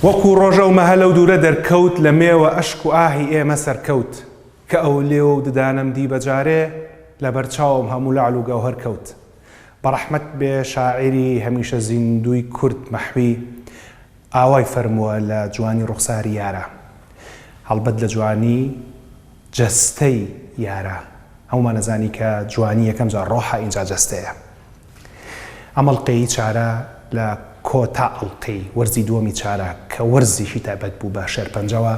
وەکو ڕۆژ ئەو مەهە لەو دوورە دەرکەوت لە مێوە ئەشک و ئاهی ئێمە سەرکەوت کە ئەو لێوە و ددانەم دی بە جارێ لەبەر چاوم هەموو لەعل و گەوهەر کەوت بەڕەحمەت بێ شاعیری هەمیشە زیندووی کورد مەحوی ئاوای فەرمووە لە جوانی ڕوخساری یارا هەڵبەت لە جوانی جەستەی یارا هەموومان ئەزانی کە جوانی یەکەم جار ڕۆحە ئینجا جەستەیە ئەم ئەڵقەیی چارە لە کۆتا ئەڵقەی وەرزی دووەمی چارە کە وەرزێکی تایبەت بوو بە شێرپەنجەوە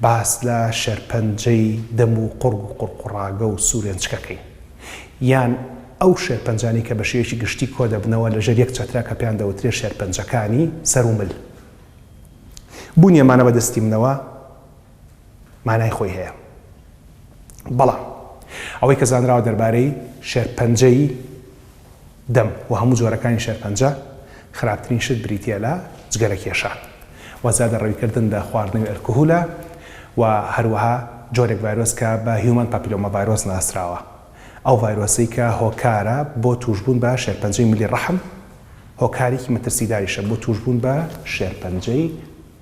باس لە شێرپەنجەی دەم و قوڕگ و قوڕقوڕاگە و سوورێنچکەکەین یان ئەو شێرپەنجانەی کە بە شێوەیەکی گشتی کۆدەبنەوە لەژێر یەک چەترا کە پێیان دەوترێت شێرپەنجەکانی سەر و مل. بوونی ئەمانە بە دەستی منەوە مانای خۆی هەیە. بەڵام ئەوەی کە زانراوە دەربارەی شێرپەنجەی دەم و هەموو جۆرەکانی شێرپەنجە، خراپترین شت بریتییە لە جگەرەکێشان و زیادەڕەویکردن لە خواردنەوەی ئەلکهولە و هەروەها جۆرێک ڤایرۆس کە بە Human Papilloma Virus ناسراوە، ئەو ڤایرۆسەی کە هۆکارە بۆ تووشبوون بە شێرپەنجەی ملی ڕەحم، هۆکارێکی مەترسیداریشە بۆ تووشبوون بە شێرپەنجەی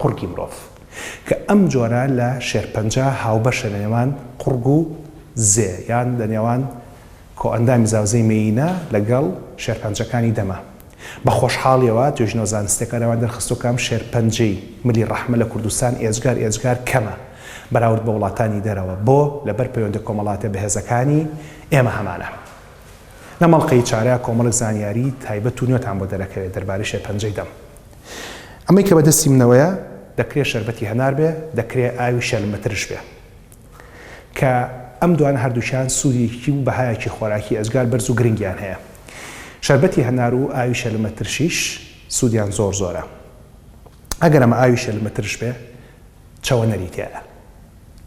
قوڕگی مرۆڤ، کە ئەم جۆرە لە شێرپەنجە هاوبەشە لە نێوان قوڕگ و زێ یان لە نێوان کۆئەندامی زاوزێی مێیینە لەگەڵ شێرپەنجەکانی دەمە. بە خۆشحاڵیەوە توێژینەوە زانستیەکان ئەوەیان دەرخستووە کە ئەم شێرپەنجەی ملی ڕەحمە لە کوردستان ئێجگار ئێجگار کەمە بەراورد بە وڵاتانی دەرەوە. بۆ؟ لەبەر پەیوەندە کۆمەڵاتیە بەهێزەکانی ئێمە هەمانە. لەم ئەڵقەی چارە کۆمەڵێک زانیاری تایبەت و نوێتان بۆ دەرەکەوێت دەربارەی شێرپەنجەی دەم. ئەمەی کە بەدەستی منەوەیە دەکرێ شەربەتی هەنار بێ، دەکرێ ئاوی شێلمەترش بێ. کە ئەم دوانە هەردووکیان سوودێکی و بەهایەکی خۆراکی ئێجگار بەرز و گرنگیان هەیە. شەربەتی هەنار و ئاوی شەلمە ترشیش سوودیان زۆر زۆرە. ئەگەر ئەمە ئاوی شەلمە ترش بێ چەوەنەری تیایە.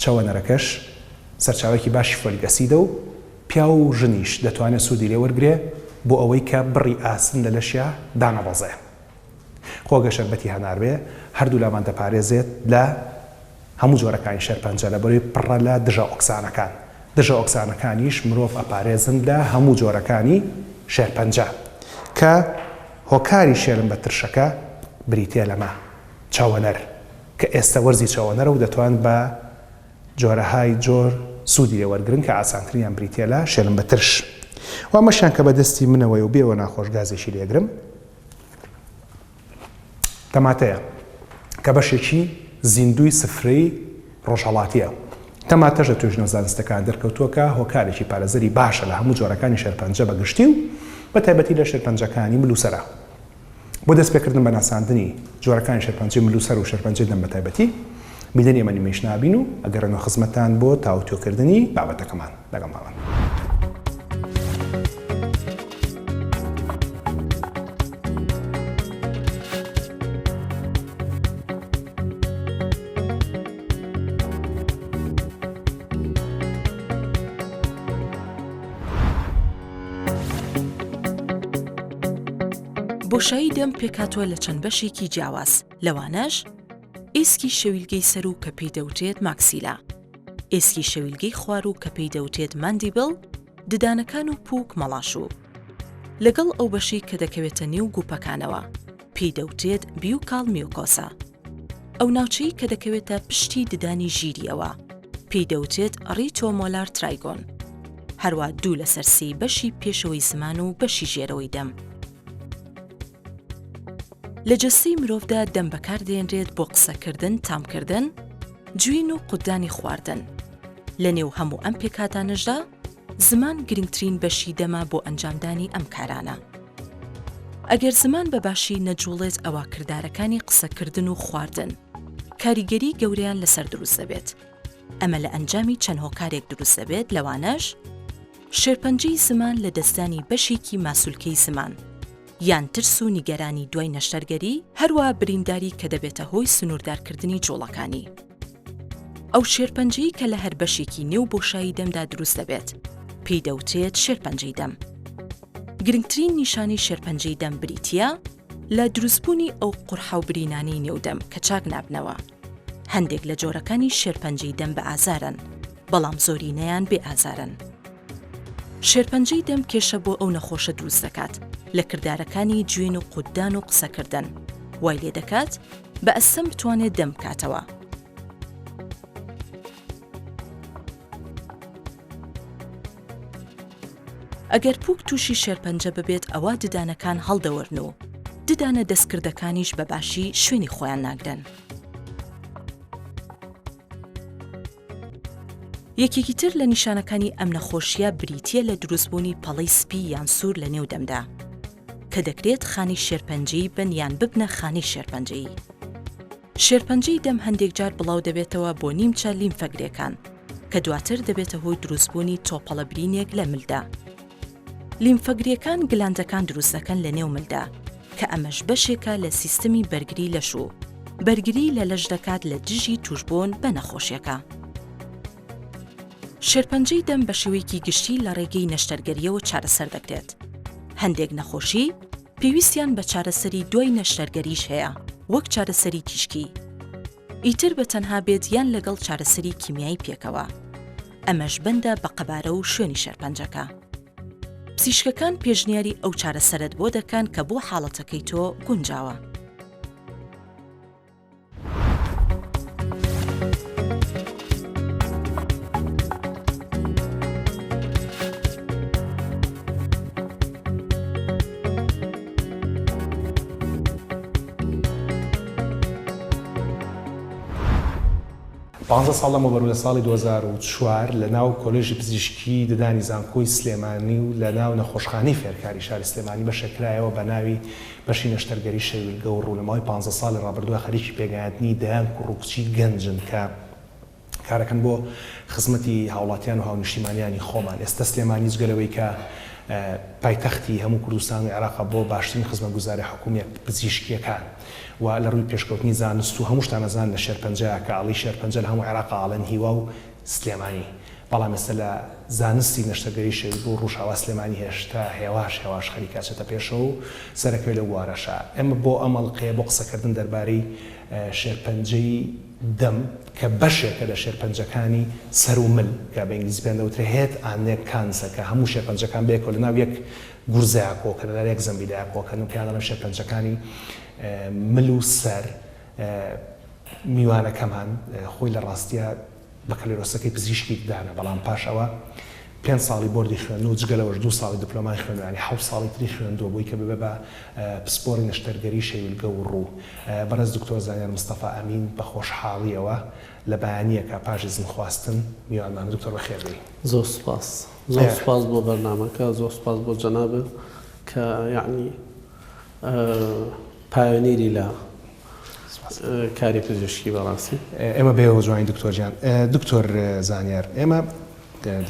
چەوەنەرەکەش سەرچاوەیەکی باشی folic acid ە و پیاو و ژنیش دەتوانێ سوودی لێ وەرگرێ بۆ ئەوەی کە بڕی ئاسن لە لەشیا دانەبەزێ. خۆ گەر شەربەتی هەنار بێ هەردوولامان دەپارێزێت لە هەموو جۆرەکانی شێرپەنجە لەبەرەوەی پڕە لە دژە ئۆکسانەکان، دژە ئۆکسانەکانیش مرۆڤ ئەپارێزن لە هەموو جۆرەکانی شێرپەنجە کە هۆکاری شێلم بە ترشەکە بریتیە لەمە، چەوەنەر، کە ئێستە وەرزی چەوەنەرە و دەتوان بە جۆرەهای جۆر سوودی لێ وەرگرن کە ئاسانترینیان بریتیە لە شێلم بە ترش و ئەمەشیان کە بە دەستی منەوەیە و بێوە ناخۆش گازێکی لێگرم. تەماتەیە کە بەشێکی زیندووی سفرەی ڕۆژهەڵاتییە. تەماتەش لە توێژینەوە زانستییەکان دەرکەوتووە کە هۆکارێکی پارێزەری باشە لە هەموو جۆرەکانی شێرپەنجە بە گشتی و بە تایبەتی لە شێرپەنجەکانی مل و سەرا. بۆ دەستپێکردن بە ناساندنی جۆرەکانی شێرپەنجەی مل و سەر و شێرپەنجەی دەم بە تایبەتی، بینەری ئەمە نیمەیش نابین و ئەگەڕێنەوە خزمەتتان بۆ تاوتوێکردنی بابەتەکەمان. لەگەڵمان بن. بۆشایی دەم پێکهاتووە لە چەند بەشێکی جیاواز، لەوانەش، ئێسکی شەویلگەی سەروو کە پێی دەوترێت maxilla، ئێسکی شەویلگەی خواروو کە پێی دەوترێت mandible، ددانەکان و پووک مەڵاشوو. لەگەڵ ئەو بەشەی کە دەکەوێتە نێو گوپەکانەوە، پێی دەوترێت buccal mucosa. ئەو ناوچەی کە دەکەوێتە پشتی ددانی ژیریەوە، پێی دەوترێت retromolar trigone. هەروا دوو لەسەر سێی بەشی پێشەوەی زمان و بەشی ژێرەوەی دەم. لە جەستەی مرۆڤدا دەم بەکاردێنرێت بۆ قسەکردن، تامکردن، جوین و قوتدانی خواردن. لە نێو هەموو ئەم پێکهاتانەشدا زمان گرنگترین بەشی دەمە بۆ ئەنجامدانی ئەم کارانە. ئەگەر زمان بە باشی نەجوڵێت ئەوا کردارەکانی قسەکردن و خواردن کاریگەری گەورەیان لەسەر دروست دەبێت. ئەمە لە ئەنجامی چەند هۆکارێک دروست دەبێت لەوانەش، شێرپەنجەی زمان لەدەستدانی بەشێکی ماسولکەی زمان، یان ترس و نیگەرانی دوای نەشتەرگەری، هەروەها برینداری کە دەبێتە هۆی سنووردارکردنی جوڵەکانی. ئەو شێرپەنجەی کە لە هەر بەشێکی نێو بۆشایی دەمدا دروست دەبێت، پێی دەوترێت شێرپەنجەی دەم. گرنگترین نیشانەی شێرپەنجەی دەم بریتییە لە دروستبوونی ئەو قورحە و برینانەی نێو دەم کە چاک نابنەوە. هەندێک لە جۆرەکانی شێرپەنجەی دەم بە ئازارن، بەڵام زۆرینەیان بێ ئازارن. شێرپەنجەی دەم کێشە بۆ ئەو نەخۆشە دروست دەکات لە کردارەکانی جوێن و قوتدان و قسەکردن، وای لێدەکات. بە ئەستەم بتوانێت دەم بکاتەوە. ئەگەر پووک تووشی شێرپەنجە ببێت ئەوا ددانەکان هەڵدەوەرن و ددانە دەستکردەکانیش بە باشی شوێنی خۆیان ناگرن. یەکێکی تر لە نیشانەکانی ئەم نەخۆشییە بریتییە لە دروستبوونی پەڵەی سپی یان سوور لە نێو دەمدا، کە دەکرێت خانەی شێرپەنجەیی بن یان ببنە خانەی شێرپەنجەیی. شێرپەنجەی دەم هەندێک جار بڵاو دەبێتەوە بۆ نیمچە لیمفەگرێکان، کە دواتر دەبێتە هۆی دروستبوونی تۆپەڵە برینێک لە ملدا. لیمفەگرێکان گلاندەکان دروست دەکەن لە نێو ملدا، کە ئەمەش بەشێکە لە سیستمی بەرگری لەش و بەرگری لە لەش دەکات لە دژی تووشبوون بە نەخۆشیەکە. شێرپەنجەی دەم بە شێوەیەکی گشتی لە ڕێگەی نەشتەرگەرییەوە چارەسەر دەکرێت. هەندێک نەخۆشی پێویستیان بە چارەسەری دوای نەشتەرگەریش هەیە وەک چارەسەری تیشکی ئیتر بە تەنها بێت یان لەگەڵ چارەسەری کیمیایی پێکەوە. ئەمەش بەندە بە قەبارە و شوێنی شێرپەنجەکە. پزیشکەکان پێشنیاری ئەو چارەسەرەت بۆ دەکەن کە بۆ حاڵەتەکەی تۆ گونجاوە. پانزە ساڵ لەمەوبەر و لە ساڵی 2004 لە ناو کۆلێژی پزیشکی ددانی زانکۆی سلێمانی و لە ناو نەخۆشخانەی فێرکاری شاری سلێمانی بەشێک کرایەوە بە ناوی بەشی نەشتەرگەری شەویلگە و ڕوو لە ماوەی پانزە ساڵی ڕابردووە خەریکی پێگەیاندنی دەیان کوڕ و کچی گەنجن کە کارەکەن بۆ خزمەتی هاوڵاتیان و هاونیشتیمانیانی خۆمان. ئێستا سلێمانی جگە لەوەی کە پایتەختی هەموو کوردستان و عێراقە بۆ باشترین خزمەتگوزاریە حکومیە پزیشکیەکان و لە ڕووی پێشکەوتنی زانست و هەموو شتان ئەزانن لە شێرپەنجەیا کە ئەڵێی شێرپەنجە لە هەموو عێراقا ئەڵێن هیوا و سلێمانی بەڵام ئێستا لە زانستی نەشتەرگەری شەویلگە و ڕوژئاوا سلێمانی هێشتا هێواش هێواش خەریکە ئەچێتە پێشەوە و سەرەکەوێ لەو بوارەشا. ئێمە بۆ ئەم ئەڵقەیە بۆ قسەکردن دەربارەی شێرپەنجەی دەم کە بەشێکە لە شێرپەنجەکانی سەر و مل کە بە ئینگلیزی پێیان دەوترێ head and neck cancer کە هەموو شێرپەنجەکان بەیەکەوە لەناو یەک گورزەیا کۆکەن لەناو یەک زەمبیلەیا کۆکەن و پێیان دەڵێن شێرپەنجەکانی مل و سەر میوانەکەمان خۆی لە ڕاستیا بەکالۆریۆسەکەی پزیشکی ددانە، بەڵام پاش ئەوە پێنج ساڵی بۆردی خوێندن و جگە لەوەش دوو ساڵی دپلۆمای خوێندووە، یانی حەوت ساڵی تری خوێندووە بۆی کە ببێ بە پسپۆڕی نەشتەرگەری شەویلگە و ڕوو. بەڕێز دکتۆر زانیار مستەفا ئەمین بە خۆشحاڵییەوە لە بەیانییەکە پاش ئیزن خواستن میوانمانە. دکتۆر بەخێر بێی. زۆر سوپاس. زۆر سوپاس بۆ بەرنامەکە، زۆر سوپاس بۆ جەنابت کە یەعنی pioneer ی لە کاری پزیشکی بەڕاستی. ئێمە بەێوە جوانین دکتۆر گیان. دکتۆر زانیار ئێمە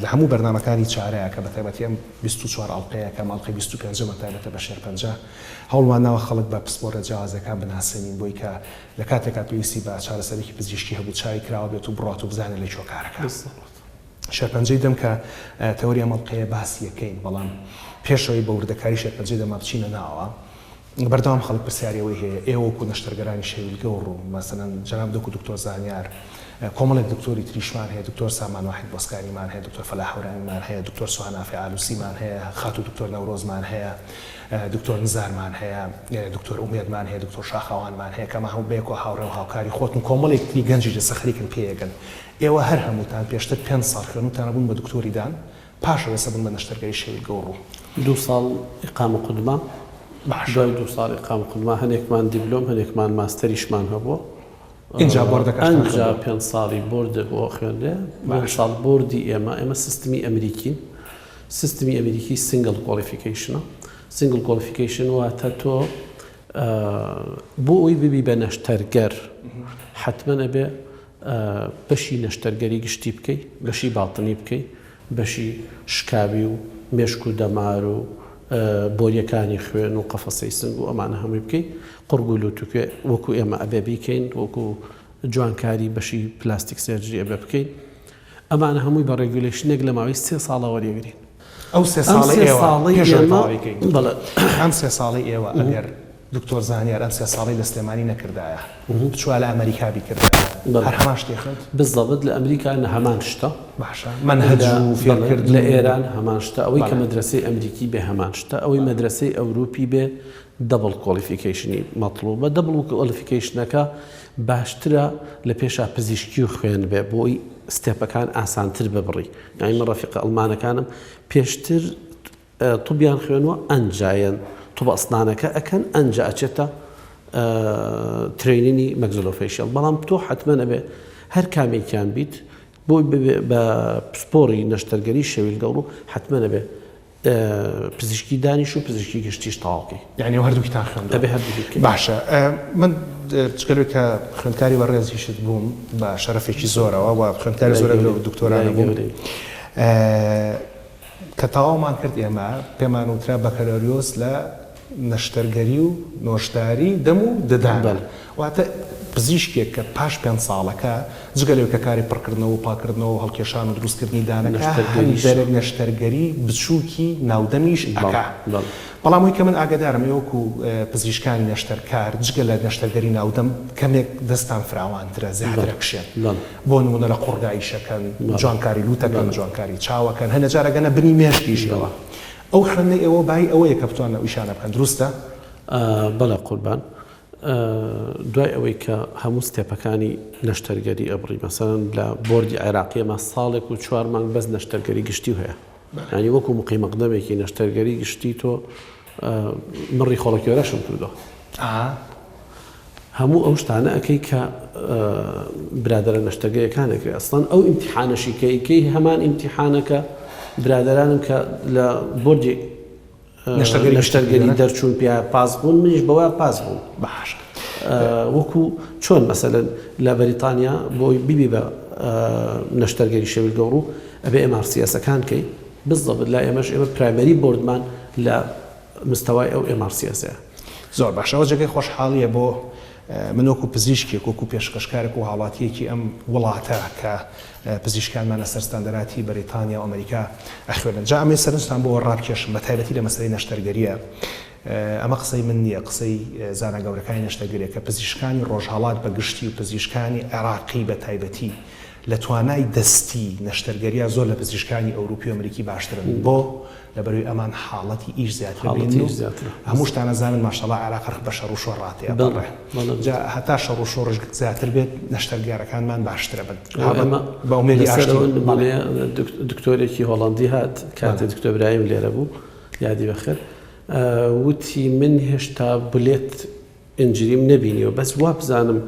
لە هەموو بەرنامەکانی چارەیە کە بەتایبەتی ئەم 24 ئەڵقەیە کە ئەم ئەڵقەی 25 تایبەتە بە شێرپەنجە هەوڵمان ناوە خەڵک بە پسپۆڕە جیاوازەکان بناسێنین بۆی کە لە کاتێکا پێویستی بە چارەسەرێکی پزیشکی هەبوو چاوی کراوە بێت و بڕات و بزانێت لە کوێ کارەکە. شێرپەنجەی دەم کە تەوەری ئەم ئەڵقەیە باسی ئەکەین بەڵام پێشەوەی بە وردەکاری شێرپەنجەی دەما بچینە ناوە بەردەوام خەڵک پرسیاری ئەوەی هەیە ئێوە وەکو نەشتەرگەرانی شەویلگە و ڕوو مەسەلەن جەناب دۆک و دکتۆر زانیار کۆمەڵێک دکتۆری تریشمان هەیە دکتۆر سامان واحید بۆسکانیمان هەیە دکتۆر فەلاح هەورامیمان هەیە دکتۆر سوها نافع ئالوسیمان هەیە خاتوو دکتۆر نەورۆزمان هەیە دکتۆر نزارمان هەیە دکتۆر ئومێدمان هەیە دکتۆر شاخەوانمان هەیە کە ئەمە هەموو بەیەکەوە هاوڕێ و هاوکاری خۆتن کۆمەڵێک تری گەنجیش لەسەر خەریکن پێیەگەن ئێوە هەر هەمووتان پێشتر پێنج ساڵ خوێنوتانە بوون بە دکتۆری دان پاشەوە ئێستا بوون بە نەشتەرگەری شەویلگە و ڕوو. دوو ساڵ ئیقامە قودما باشە. دوای دوو ساڵ ئیقامە قودما هەنێکمان دیبلۆم هەنێکمان ماستەریشمان هەبووە. ئینجا بۆردەکەشتان ئەنجا خوێندووە. پێنج ساڵی بۆرد بۆ خوێنرێ. پێنج باشە. ساڵ بۆردی ئێمە، ئێمە سیستمی ئەمریکین. سیستمی ئەمریکی single qualification ە. single qualification واتە تۆ بۆ ئەوەی ببی بە نەشتەرگەر حەتمەن ئەبێ بەشی نەشتەرگەری گشتی بکەی، بەشی باتنی بکەی، بەشی شکاوی و مێشک و دەمار و بۆریەکانی خوێن و قەفەسەی سنگ و ئەمانە هەمووی بکەی، قوڕگ و لوت و کوێ وەکو ئێمە ئەبێ بیکەین، وەکو جوانکاری بەشی plastic surgery ئەبێ بکەین. ئەمانە هەمووی بە regulation ێک لە ماوەی سێ ساڵا وەریەگرین. ئەو سێ ساڵەی ئێوە پێش ئەوەی تەواوی کەین، ئەم سێ ساڵەی ئێوە ئەگەر دکتۆر زانیار ئەم سێ ساڵەی لە سلێمانی نەکردایە بچوایە لە ئەمەریکا بیکردایە هەر هەمان شتی خوێند؟ بالضبط لە ئەمریکا نە هەمان شتە. باشە مەنهەج و فێرکردن لە ئێران هەمان شتە ئەوەی کە مەدرەسەی ئەمریکی بێ هەمان شتە ئەوەی مەدرەسەی ئەوروپی بێ. double qualification ی مەتڵوبە double qualification ەکە باشترە لە پێشا پزیشکی و خوێن بێ بۆی step ەکان ئاسانتر ببڕی یانی من ڕەفیقە ئەڵمانەکانم پێشتر طبیان خوێنوە ئەنجایەن طب ئەسنانەکە ئەکەن ئەنجا ئەچێتە training ی maxillofacial بەڵام تۆ حتمما ئەبێ هەر کامێکیان بیت بۆی بە پسپۆری نەشتەرگەری شەویلگەڕ و حتمما ئەبێ پزیشکی دانیش و پزیشکی گشتیش تەواو کەی. یانی ئەو هەردووکیتان خوێندووە؟ ئەبێ هەردووکی بکەین. باشە من جگە لەوەی کە خوێندکاری بەڕێزیشت بووم بە شەرەفێکی زۆرەوە و خوێندکاری زۆرێک لەو دکتۆرانە بووم کە تەواومان کرد ئێمە پێمان وترا بەکەلۆریۆس لە نەشتەرگەری و نۆشداری دەم و ددان واتە پزیشکێک کە پاش پێنج ساڵەکە جگە لەوەی کە کاری پڕکردنەوە و پاککردنەوە و هەڵکێشان و دروستکردنی دانەکە هەندێک نەشتەرگەری بچووکی ناودەمیش ئەکا. بەڵام ئەوەی کە من ئاگەدارم ئێوە وەکو پزیشکانی نەشتەرکار جگە لە نەشتەرگەری ناودەم کەمێک دەستتان فراوانترە زیاتر ئەکشێن بۆ نموونە لە قوڕگا ئیشەکەن جوانکاری لووتەکەن جوانکاری چاوەکەن هەنێ جار ئەگەنە بنی مێشکیشەوە ئەو خوێندنەی ئێوە بایی ئەوەیە کە بتوانن ئەو ئیشانە بکەن دروستە؟ بەڵێ قوربان دوای ئەوەی کە هەموو step ەکانی نەشتەرگەری ئەبڕی مەسەلەن لە بۆردی عێراقی ئێمە ساڵێک و چوار مانگ بەس نەشتەرگەری گشتی هەیە یانی وەکو مقیمەقدەمێکی نەشتەرگەری گشتی تۆ مڕی خۆڵەکوێرەشم کردووە هەموو ئەو شتانە ئەەکەی کە برادرە نەشتەرگەیەکان ئەکرێ ئەسڵەن ئەو ئیمتحانەشی کە ئیکەی هەمان ئیمتحانەکە برادرانم کە لە بۆردی نەشتەرگەری دەرچوون پیا پاس بوون منیش بەوە پاس بووم باش وەکو چۆن مەسەلەن لە بەریتانیا بۆی بیبی بە نەشتەرگەری شەویل گەوڕ و ئەبێ MRCS ەکان کەی بزەبت لای ئێمەش ئێمە primary board مان لە مستەوای ئەو MRCS ەیە. زۆر باشە ئەوە جێگەی خۆشحاڵیە بۆ من وەکو پزیشکێک وەکو پێشکەشکارێک و هاوڵاتیەکی ئەم وڵاتە کە پزیشکانمان لەسەر ستاندەراتی بەریتانیا و ئەمریکا ئەخوێنن جا ئەمەوێ سەرنجتان بۆ ڕابکێشم بە تایبەتی لە مەسەلەی نەشتەرگەریە ئەمە قسەی من نییە قسەی زانا گەورەکانی نەشتەرگەریە کە پزیشکانی ڕۆژهەڵات بە گشتی و پزیشکانی عێراقی بە تایبەتی لە توانای دەستی نەشتەرگەریە زۆر لە پزیشکانی ئەوروپی و ئەمریکی باشترن بۆ لەبەروی ئەمان حاڵەتی ئیش زیاتر بین و هەمووشتان ئەزانن ماشەڵا عێراق هەر بە شەڕو شۆڕ ڕاتێئەپەڕێ جا هەتا شەڕو شۆڕش زیاتر بێت نەشتەرگارەکانمان باشترە بن بە ئومێدی ئاشتی بەڵێ دکتۆرێکی هۆڵەندی هات کاتێ دکتۆر برایم لێرە بوو یادی بەخێر وتی من هێشتا bullet injury م نەبینیوە بەس وابزانم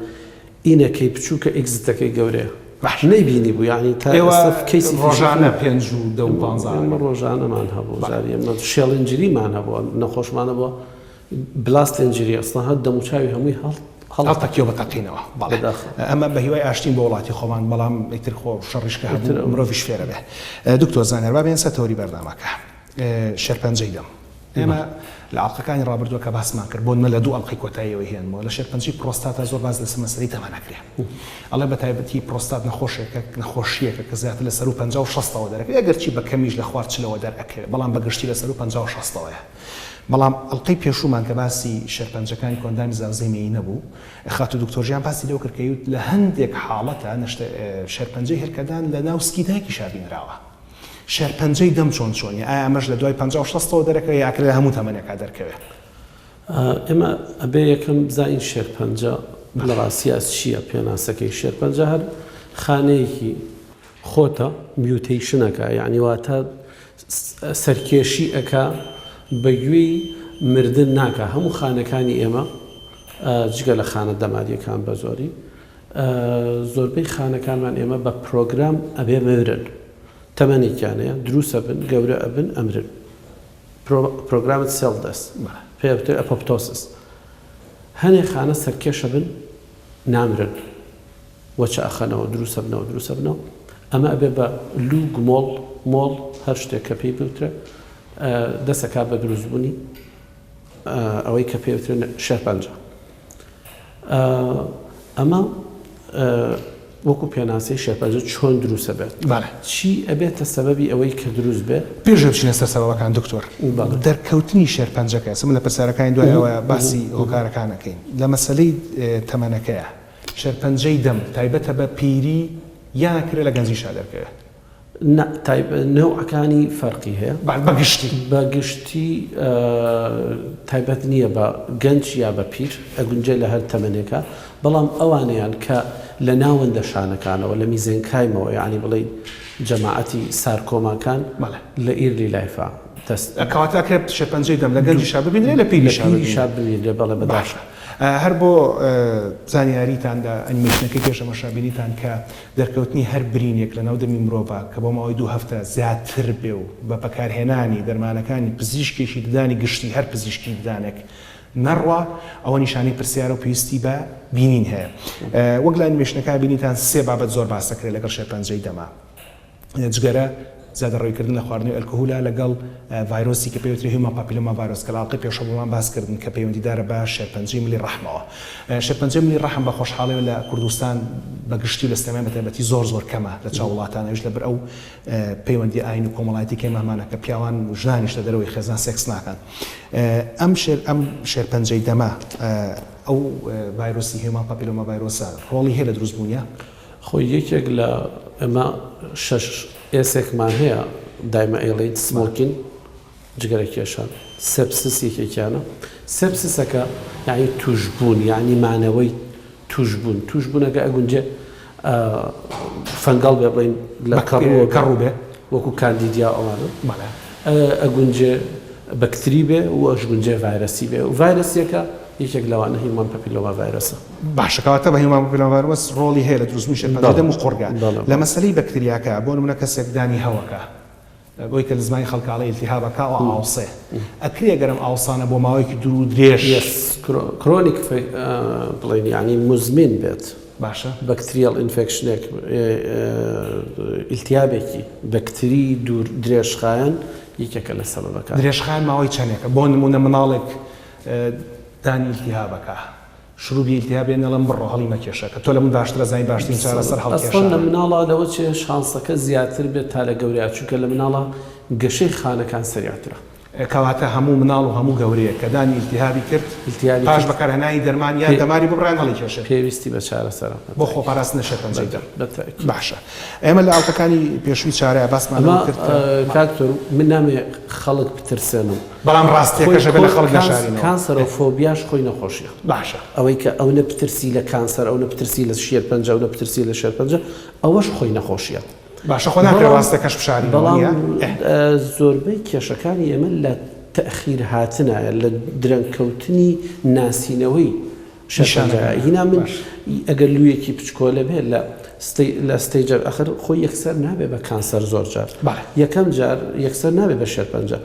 in ەکەی بچووکە exit ەکەی گەورەیە باش نەیبینی بوو یعنی تا ئێوە ئێستا کەیسی ڕۆژانە پێنج و دە و پانزە ئێمە ڕۆژانەمان هەبوو جاری ئێمە shell injury مان هەبوو نەخۆشمان هەبوو blast injury ئەسڵا هەر دەموچاوی هەمووی هەڵ هەڵتەکیەوە بە تەقینەوە بەڵێ بەداخەوە. ئەمە بە هیوای ئاشتین بۆ وڵاتی خۆمان بەڵام ئیتر خۆ شەڕیش کە هەبوو مرۆڤیش فێرە بێ دکتۆر زانیار با بێن سەر تەوەری بەرنامەکە شێرپەنجەی دەم ئێمە لە ئەڵقەکانی ڕابردووە کە باسمان کرد بۆ نمە لە دوو ئەڵقەی کۆتاییەوەی هێنمەوە لە شێرپەنجەی پرۆستاتا زۆر باس لەسەر مەسەلەی تەمەن ئەکرێ ئەڵێ بە تایبەتی پرۆستات نەخۆشێکە نەخۆشییەکە کە زیاتر لە سەروو 50 و شەستەوە دەرەکەوێ ئەگەرچی بە کەمیش لە خوار چلەوە دەرئەکەوێ بەڵام بە گشتی لە سەروو 50 و شەستەوەیە بەڵام ئەڵقەی پێشوومان کە باسی شێرپەنجەکانی کۆئەندامی زاوزێی مێینە بوو خاتوو دکتۆر ژیان باسی لەوە کرد کە یوت لە هەندێک حاڵەتە شێرپەنجەی هێلکەدان لە ناو سکی دایکیشا بینراوە شێرپەنجەی دەم چۆن چۆنیە؟ ئایا ئەمەش لە دوای 50 و شەستەوە دەرەکەوێ یا ئەکرێ لە هەموو تەمەنێکا دەرکەوێ؟ ئێمە ئەبێ یەکەم بزانین شێرپەنجە لە ڕاستیا چییە پێناسەکەی شێرپەنجە هەر خانەیەکی خۆتە mutation ەکە یعنی واتە سەرکێشی ئەکا بە گوێی مردن ناکا هەموو خانەکانی ئێمە جگە لە خانە دەماریەکان بە زۆری زۆربەی خانەکانمان ئێمە بە پرۆگرام ئەبێ بمرن تەمەنێکیان هەیە دروست ئەبن گەورە ئەبن ئەمرن programmed cell death پێ ئەوترێ apoptosis هەنێ خانە سەرکێشە بن نامرن وەچە ئەخەنەوە دروست ئەبنەوە دروست ئەبنەوە ئەمە ئەبێ بە لوو گمۆڵ مۆڵ هەر شتێک کە پێی بوترێ دەسەکا بە دروستبوونی ئەوەی کە پێوترێ شێرپەنجە ئەمە وەکو پێناسەی شێرپەنجە چۆن دروست ئەبێت؟ بەڵێ. چی ئەبێتە سەبەبی ئەوەی کە دروست بێت؟ پێش ئەوەی بچینە سەر سەبەبەکان دکتۆر، بەڵێ. دەرکەوتنی شێرپەنجەکە، ئێستا من لە پرسیارەکانی دوای ئەوە باسی هۆکارەکان ئەکەین، لە مەسەلەی تەمەنەکەیە، شێرپەنجەی دەم تایبەتە بە پیری یان ئەکرێ لە گەنجیشا دەرکەوێت؟ نا تایب نەوعەکانی فەرقی هەیە. بە گشتی؟ بە گشتی تایبەت نییە بە گەنج یا بە پیر ئەگونجێ لە هەر تەمەنێکا بەڵام ئەوانەیان کە لە ناوەندە شانەکانەوە لە mesenchyme ەوە یانی بڵێی جەماعەتی سارکۆماکان لە early life ا دەست کەواتە ئەکرێت شێرپەنجەی دەم لە گەنجیشا ببینرێ لە پیریشا لە پیریشا ببینرێ بەڵێ بەداخەوە. باشە هەر بۆ زانیاریتان لە ئەنیمەیشنەکەی پێش ئەمەشا بینیتان کە دەرکەوتنی هەر برینێک لەناو دەمی مرۆڤا کە بۆ ماوەی دوو هەفتە زیاتر بێ و بە بەکارهێنانی دەرمانەکانی پزیشکێکی ددانی گشتی هەر پزیشکی ددانێک نەڕوا ئەوە نیشانەی پرسیارە و پێویستی بە بینین هەیە. وەک لە ئەنیمەیشنەکە بینیتان سێ بابەت زۆر باس دەکرێت لەگەڵ شێرپەنجەی دەما. جگەرە، زیادەڕەویکردن لە خواردنەوەی ئەلکهولا لەگەڵ ڤایرۆسی کە پێی وترێ human papilloma virus کە لە ئەڵقەی پێشوو بۆمان باس کردن کە پەیوەندیدارە بە شێرپەنجەی ملی ڕەحمەوە. شێرپەنجەی ملی ڕەحم بە خۆشحاڵیەوە لە کوردستان بە گشتی و لە سلێمانی بە تایبەتی زۆر زۆر کەمە لە چاو وڵاتان ئەویش لەبەر ئەو پەیوەندی ئاین و کۆمەڵایەتی کە ئێمە هەمانە کە پیاوان و ژنانیش لە دەرەوەی خێزان سێکس ناکەن. ئەم شێر ئەم شێرپەنجەی دەمە ئەو ڤایرۆسی human papilloma virus ە ڕۆڵی هەیە لە دروستبوونیا؟ خۆی یەکێک لە ئێمە شەش S ێکمان هەیە دایمە ئەیڵێین smoking جگەرە کێشان sepsis یەکێکیانە sepsis ەکە یعنی توشبوون یعنی مانەوەی توشبوون توشبوونەکە ئەگونجێ fungal بێ بڵین لە کەڕوو کەڕوو بێ وەکو کاندیدیا ئەوانە ئەگونجێ بەکتری بێ و ئەشگونجێ ڤایرەسی بێ و ڤایرەسیەکە یەکێک لەوانە human papilloma virus ە. باشە کەواتە بە human papilloma virus ڕۆڵی هەیە لە دروستبوونی شێرپەنجەی دەم و قوڕگە. لە مەسەلەی بەکتریاکە بۆ نمونە کەسێک دانی هەوەکە بۆی کە لە زمانی خەڵکا ئەڵێ ئیلتیهابەکە و ئاوسێ ئەکرێ گەر ئەم ئاوسانە بۆ ماوەیەکی دوور و درێژ yes chronic بڵێین یانی موزمین بێت باشە bacterial infection ێک ئیلتیابێکی بەکتری دوور درێژخایەن یەکێکە لە سەبەبەکان. درێژخایەن ماوەی چەندێکە بۆ نمونە مناڵێک دانی ئیلتیهابەکە شروبی ئیلتیهاب بێ نەڵێم بڕۆ هەڵی مەکێشە کە تۆ لە من باشتر ئەزانی باشترین چارەسەر ئەسڵەن هەڵکێشانە. لە مناڵا لەوە چێ شانسەکە زیاتر بێت تا لە گەورەیا چونکە لە مناڵا گەشەی خانەکان سەریعترە. کەواتە هەموو مناڵ و هەموو گەورەیەک کە دانی ئیلتیهابی کرد ئیلتیهابی پاش کرد بەکارهێنانی دەرمان یان پێ دەماری ببڕە یان هەڵیکێشێ. پێویستی بە چارەسەرە بۆ بەتاکید. خۆپاراستن لە شێرپەنجەی دەم. بە تاکید. باشە ئێمە لە ئەڵقەکانی پێشووی چارەیا باسمان ئەمە لەوە کرد کە. کاک دکتۆر من نامەوێ خەڵک بترسێنم. بەڵام ڕاستیەکەش ئەبێ لە خەڵک کانس نەشارینەوە. کانسەرۆفۆبیاش خۆی نەخۆشیە. باشە. ئەوەی کە ئەونە بترسی لە کانسەر ئەونە بترسی لە شێرپەنجە ئەونە بترسی لە شێرپەنجە ئەوەش خۆی نەخۆشیە. باشە خۆ ناکرێ بەڵام ڕاستەکەش بشارینەوە بەڵام نیە؟ ئێ. زۆربەی کێشەکانی ئێمە لە تەئخیر هاتنایە لە درەنگ کەوتنی ناسینەوەی شێرپەنجەیە. نیشانەکان. هینا من باش. ئەگەر لوویەکی بچکۆلە بێ لە ستەی لە stage ە ئەخر خۆی یەکسەر نابێ بە کانسەر زۆر جار. بەڵێ. یەکەم جار یەکسەر نابێ بە شێرپەنجە.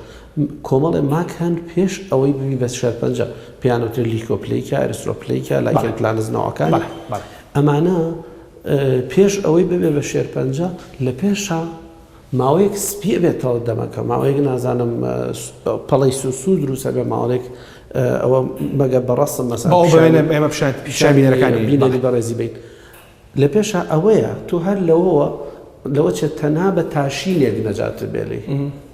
کۆمەڵێ ماک هەن پێش ئەوەی ببی بە شێرپەنجە پێیان وترێ leukoplakia، erythroplakia، lichen planus نەوەکانی. بەڵێ بەڵێ. ئەمانە پێش ئەوەی ببێ بە شێرپەنجە لە پێشا ماوەیەک سپی ئەبێتەوە دەمەکە ماوەیەک نازانم پەڵەی سوسو دروست ئەبێ ماوەیەک ئەوە مەگە بە ڕەسم مەسەلەن بەڵێ پیشانی ئێمە پیشان پیشان بینەرەکانی بینەری بەڕێزی بین لە پێشا ئەوەیە تۆ هەر لەوەوە لەوە چێت تەنها بە تاشینێک نەجاتت بێ لێی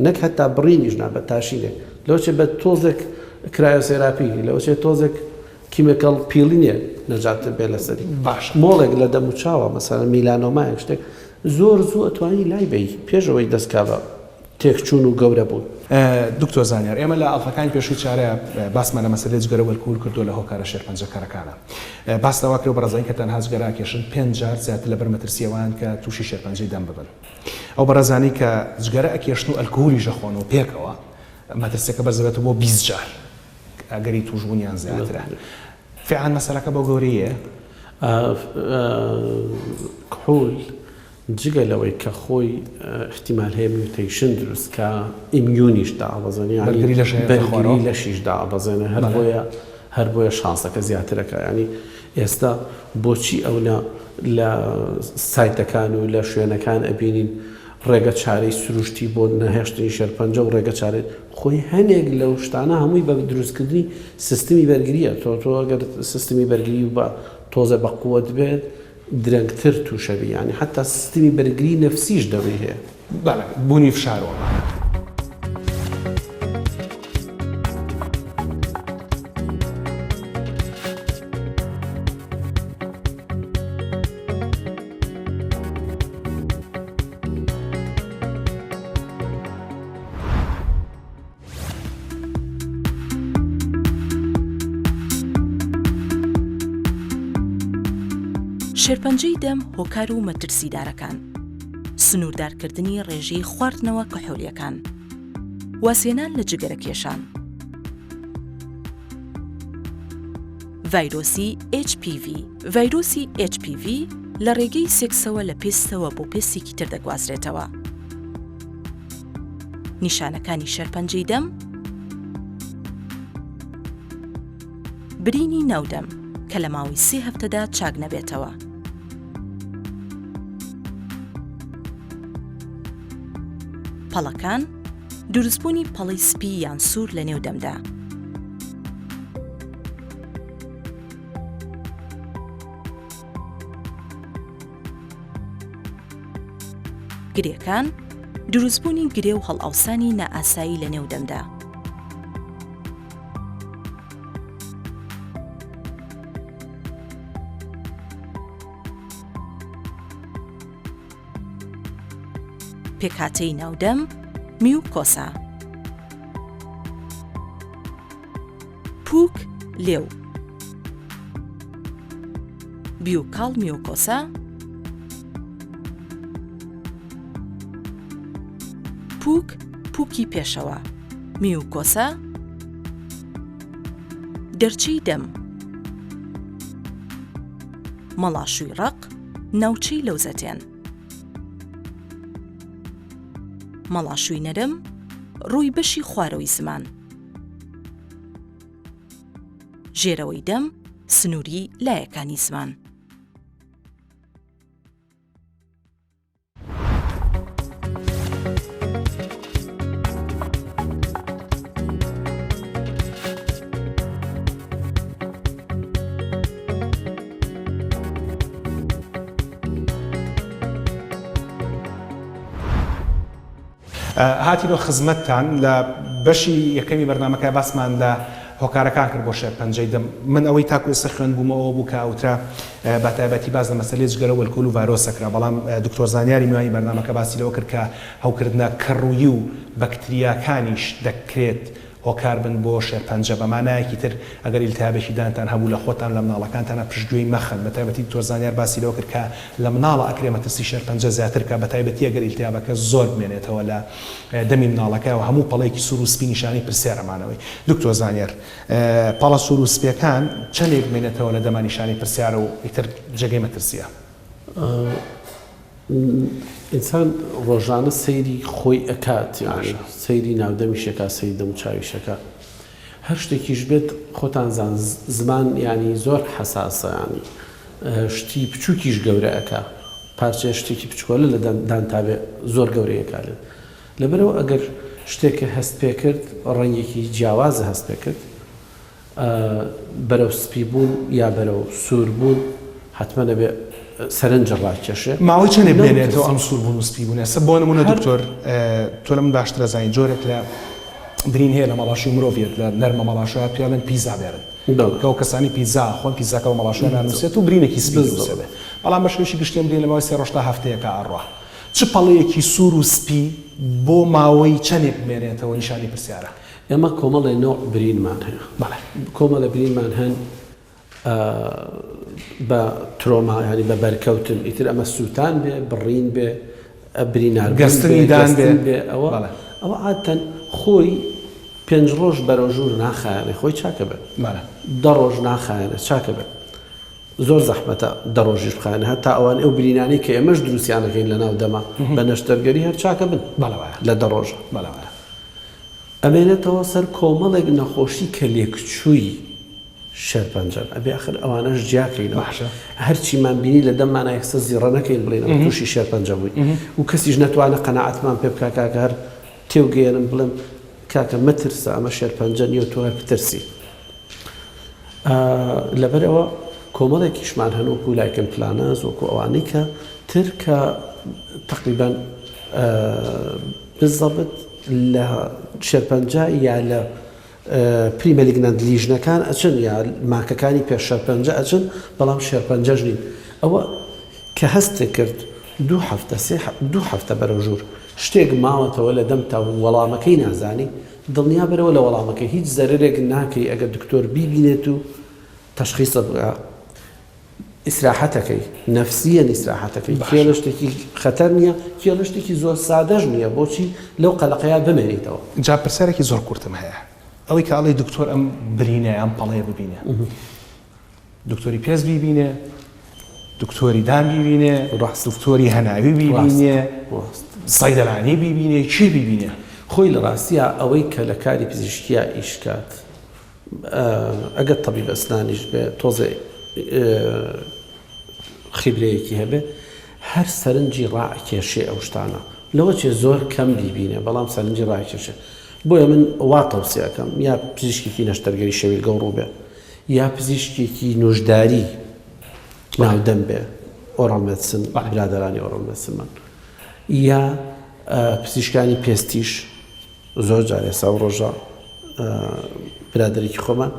نەک هەتا بڕینیش نا بە تاشینێک لەوە چێت بە تۆزێک cryotherapy لەوە چێت تۆزێک chemical peeling ێک نەجاتت بێ لەسەری باشە مۆڵێک لە دەم و چاوە مەسەلەن melanoma یەک شتێک زۆر زوو ئەتوانی لای بەی پێش ئەوەی دەست کا بە تێکچوون و گەورە بوون. دکتۆر زانیار ئێمە لە ئەڵقەکانی پێشووی چارە باسمان لە مەسەلەی جگەرە و ئەلکهول کردووە لە هۆکارە شێرپەنجەکەرەکانە باس لەوە کرد بەڕێزانی کە تەنها جگەرە ئەکێشن پێنج جار زیاتر لەبەر مەترسی ئەوان کە تووشی شێرپەنجەی دەم ببن ئەو بەڕێزانەی کە جگەرە ئەکێشن و ئەلکهولیش ئەخۆنەوە پێکەوە مەترسیەکە بەرز دەبێتەوە بۆ 20 جار ئەگەری تووشبوونیان زیاترە فعلا مەسەلەکە بەو گەورەیە؟ کحول جگە لەوەی کە خۆی ئیحتیمال هەیە mutation دروست کا immune یش دابەزێنێ یانی بەرگری لەش هەیە بەرگری خوارەوە. لەشیش دابەزێنێ هەر بەڵێ. بۆیە هەر بۆیە شانسەکە زیاترەکە یانی ئێستا بۆچی ئەونە لە سایتەکان و لە شوێنەکان ئەبینین ڕێگە چارەی سروشتی بۆ نەهێشتنی شێرپەنجە و ڕێگە چارەی خۆی هەنێک لەو شتانە هەمووی بە دروستکردنی سیستمی بەرگریە تۆ تۆ ئەگەر سیستمی بەرگری و بە تۆزە بە قوت بێت درەنگتر توشەبی یانی حەتا سیستمی بەرگری نەفسیش دەوری هەیە. بەڵێ بونی فشار و ئەمانە. شێرپەنجەی دەم هۆکار و مەترسیدارەکان. سنووردارکردنی ڕێژەی خواردنەوە کحولییەکان. وازهێنان لە جگەرەکێشان. ڤایرۆسی HPV، ڤایرۆسی HPV لە ڕێگەی سێکسەوە لە پێستەوە بۆ پێستێکی تر دەگوازرێتەوە. نیشانەکانی شێرپەنجەی دەم، برینی ناو دەم کە لە ماوەی سێ هەفتەدا چاک نەبێتەوە. پەڵەکان، دروستبوونی پەڵەی سپی یان سوور لە نێو دەمدا. گرێکان، دروستبوونی گرێ و هەڵئاوسانی نائاسایی لە نێو دەمدا. پێکهاتەی ناو دەم، میوکۆسا. پووک، لێو. buccal mucosa. پووک، پووکی پێشەوە. mucosa. دەرچەی دەم. مەڵاشووی ڕەق، ناوچەی لەوزەتێن. مەڵاشووی نەرم، ڕووی بەشی خوارەوەی زمان. ژێرەوەی دەم، سنووری لایەکانی زمان. هاتینەوە خزمەتتان لە بەشی یەکەمی بەرنامەکە باسمان لە هۆکارەکان کرد بۆ شێرپەنجەی دەم من ئەوەی تاکو ئێستا خوێندبوومەوە بوو کە ئەوترا بە تایبەتی باس لە مەسەلەی جگەرە و ئەلکۆل و ڤایرۆسە کرا بەڵام دکتۆر زانیاری میوانی بەرنامەکە باسی لەوە کرد کە هەوکردنە کەڕووی و بەکتریاکانیش دەکرێت هۆکار بن بۆ شێرپەنجە بە مانایەکی تر ئەگەر ئیلتیهابێکی دانتان هەبوو لە خۆتان لە مناڵەکانتانا پشتگوێی مەخەن بە تایبەتی دکتۆر زانیار باسی لەوە کرد کە لە مناڵا ئەکرێ مەترسی شێرپەنجە زیاتر بکات بە تایبەتی ئەگەر ئیلتیهابەکە زۆر بمێنێتەوە لە دەمی مناڵەکە و هەموو پەڵەیەکی سوور و سپی نیشانەی پرسیارە مانەوەی دکتۆر زانیار پەڵە سوور و سپیەکان چەندێک بمێنێتەوە لە دەما نیشانەی پرسیارە و ئیتر جێگەی مەترسیە؟ ئینسان ڕۆژانە سەیری خۆی ئەکات یانی سەیری ناودەمیش ئەکات سەیری دەموچاویش ئەکات هەر شتێکیش بێت خۆتان زان زمان یانی زۆر حەساسە یانی شتی بچووکیش گەورە ئەکا پارچەیە شتێکی بچکۆلە لە دانتا بێ زۆر گەورەی ئەکا لێت لەبەرئەوە ئەگەر شتێکە هەست پێکرد ڕەنگێکی جیاوازە هەست پێکرد بەرەو سپی بوون یا بەرەو سوور بوون حەتمەن ئەبێ سەرنج ڕاکێشێ. ماوەی چەنێ بمێنێتەوە ئەم سوور بوون و سپی بوونە؟ سە بۆ نموونە دکتۆر تۆ لە من باشتر ئەزانی جۆرێک لە برین هەیە لە مەڵاشوی مرۆڤ یەت لە نەرمە مەڵاشویا پێی ئەڵێن پیزا بێرن کە ئەو کەسانی پیزا ئەخۆن پیزاکە بە مەڵاشویا نانووسێت و برینێکی سپی دروست ئەبێ بەڵام بە شێوەیەکی گشتی ئەم برینە لە ماوەی سێ ڕۆژ تا هەفتەیەکا ئەڕوا چ پەڵەیەکی سوور و سپی بۆ ماوەی چەنێک بمێنێتەوە نیشانەی پرسیارە؟ ئێمە کۆمەڵێ نەوع برینمان هەیە. بەڵێ. کۆمەڵێ برینمان هەن بە trauma یانی بە بەرکەوتن ئیتر ئەمە سووتان بێ بڕین بێ برینار گەستنی دان بێ ئەوە ئەوە عادەتەن خۆی پێنج ڕۆژ بەرەو ژوور ناخایەنێ خۆی چاکە بێت دە ڕۆژ ناخایەنێ چاکە بێت زۆر زەحمەتە دە ڕۆژیش بخایەنێ هەتا ئەوان ئەو برینانەی کە ئێمەش دروستیانەکەین لە ناو دەما بە نەشتەرگەری هەر چاکە بن لە دە ڕۆژە ئەمێنێتەوە سەر کۆمەڵێک نەخۆشی کە لێکچووی شێرپەنجەن ئەبێ ئەخر ئەوانەش جیاکەینەوە باشە. هەرچیمان بینی لە دەممانا یەکسەر زیڕە نەکەین بڵێین ئەمە تووشی شێرپەنجە بووین و کەسیش نەتوانێ قەناعەتمان پێ بکا کاکە هەر تێوگەیەنم بڵێم کاکە مەترسە ئەمە شێرپەنجە نییە و تۆ هەر بترسی. لەبەرئەوە کۆمەڵێکیشمان هەن وەکو lichen planus وەکو ئەوانەی کە تر کە تەقریبەن بالضبط لە شێرپەنجە یا لە premalignant lesion ەکان ئەچن یا ماکەکانی پێش شێرپەنجە ئەچن بەڵام شێرپەنجەش نین ئەوە کە هەستت کرد دوو هەفتە سێ دوو هەفتە بەرەو ژوور شتێک ماوەتەوە لە دەمتا و وەڵامەکەی نازانی دڵنیا بەرەوە لە وەڵامەکەی هیچ زەرەرێک ناکەی ئەگەر دکتۆر بیبینێت و تەشخیصت بکا. ئیسراحەتەکەی نەفسیەن ئیسراحەتەکەی کێڵە شتێکی خەتەر نییە کێڵە شتێکی زۆر سادەش نییە بۆچی لەو قەلەقەیا بمێنیتەوە. جا پرسیارێکی زۆر کورتم هەیە ئەوەی کە ئەڵێی دکتۆر ئەم برینە ئەم پەڵەیە ببینە دکتۆری پێست بیبینێ دکتۆری دان بیبینێ ڕاست. دکتۆری هەناوی بیبینێ ڕاست. سەیدەلانی بیبینێ کێ بیبینێ؟ خۆی لە ڕاستیا ئەوەی کە لە کاری پزیشکیا ئیش کات ئەگەر تەبیب ئەسنانیش بێ تۆزێ خیبرەیەکی هەبێ هەر سەرنجی ڕائەکێشێ ئەو شتانە لەوە چێ زۆر کەم بیبینێ بەڵام سەرنجی ڕاکێشێ بۆیە من وا تەوسیە ئەکەم یا پزیشکێکی نەشتەرگەری شەویلگە و ڕوو بێ یا پزیشکێکی نوژداری ناودەم بێ oral medicine برادەرانی oral medicine مان یا پزیشکانی پێستیش زۆر جار ئێستا ئەو ڕۆژە برادەرێکی خۆمان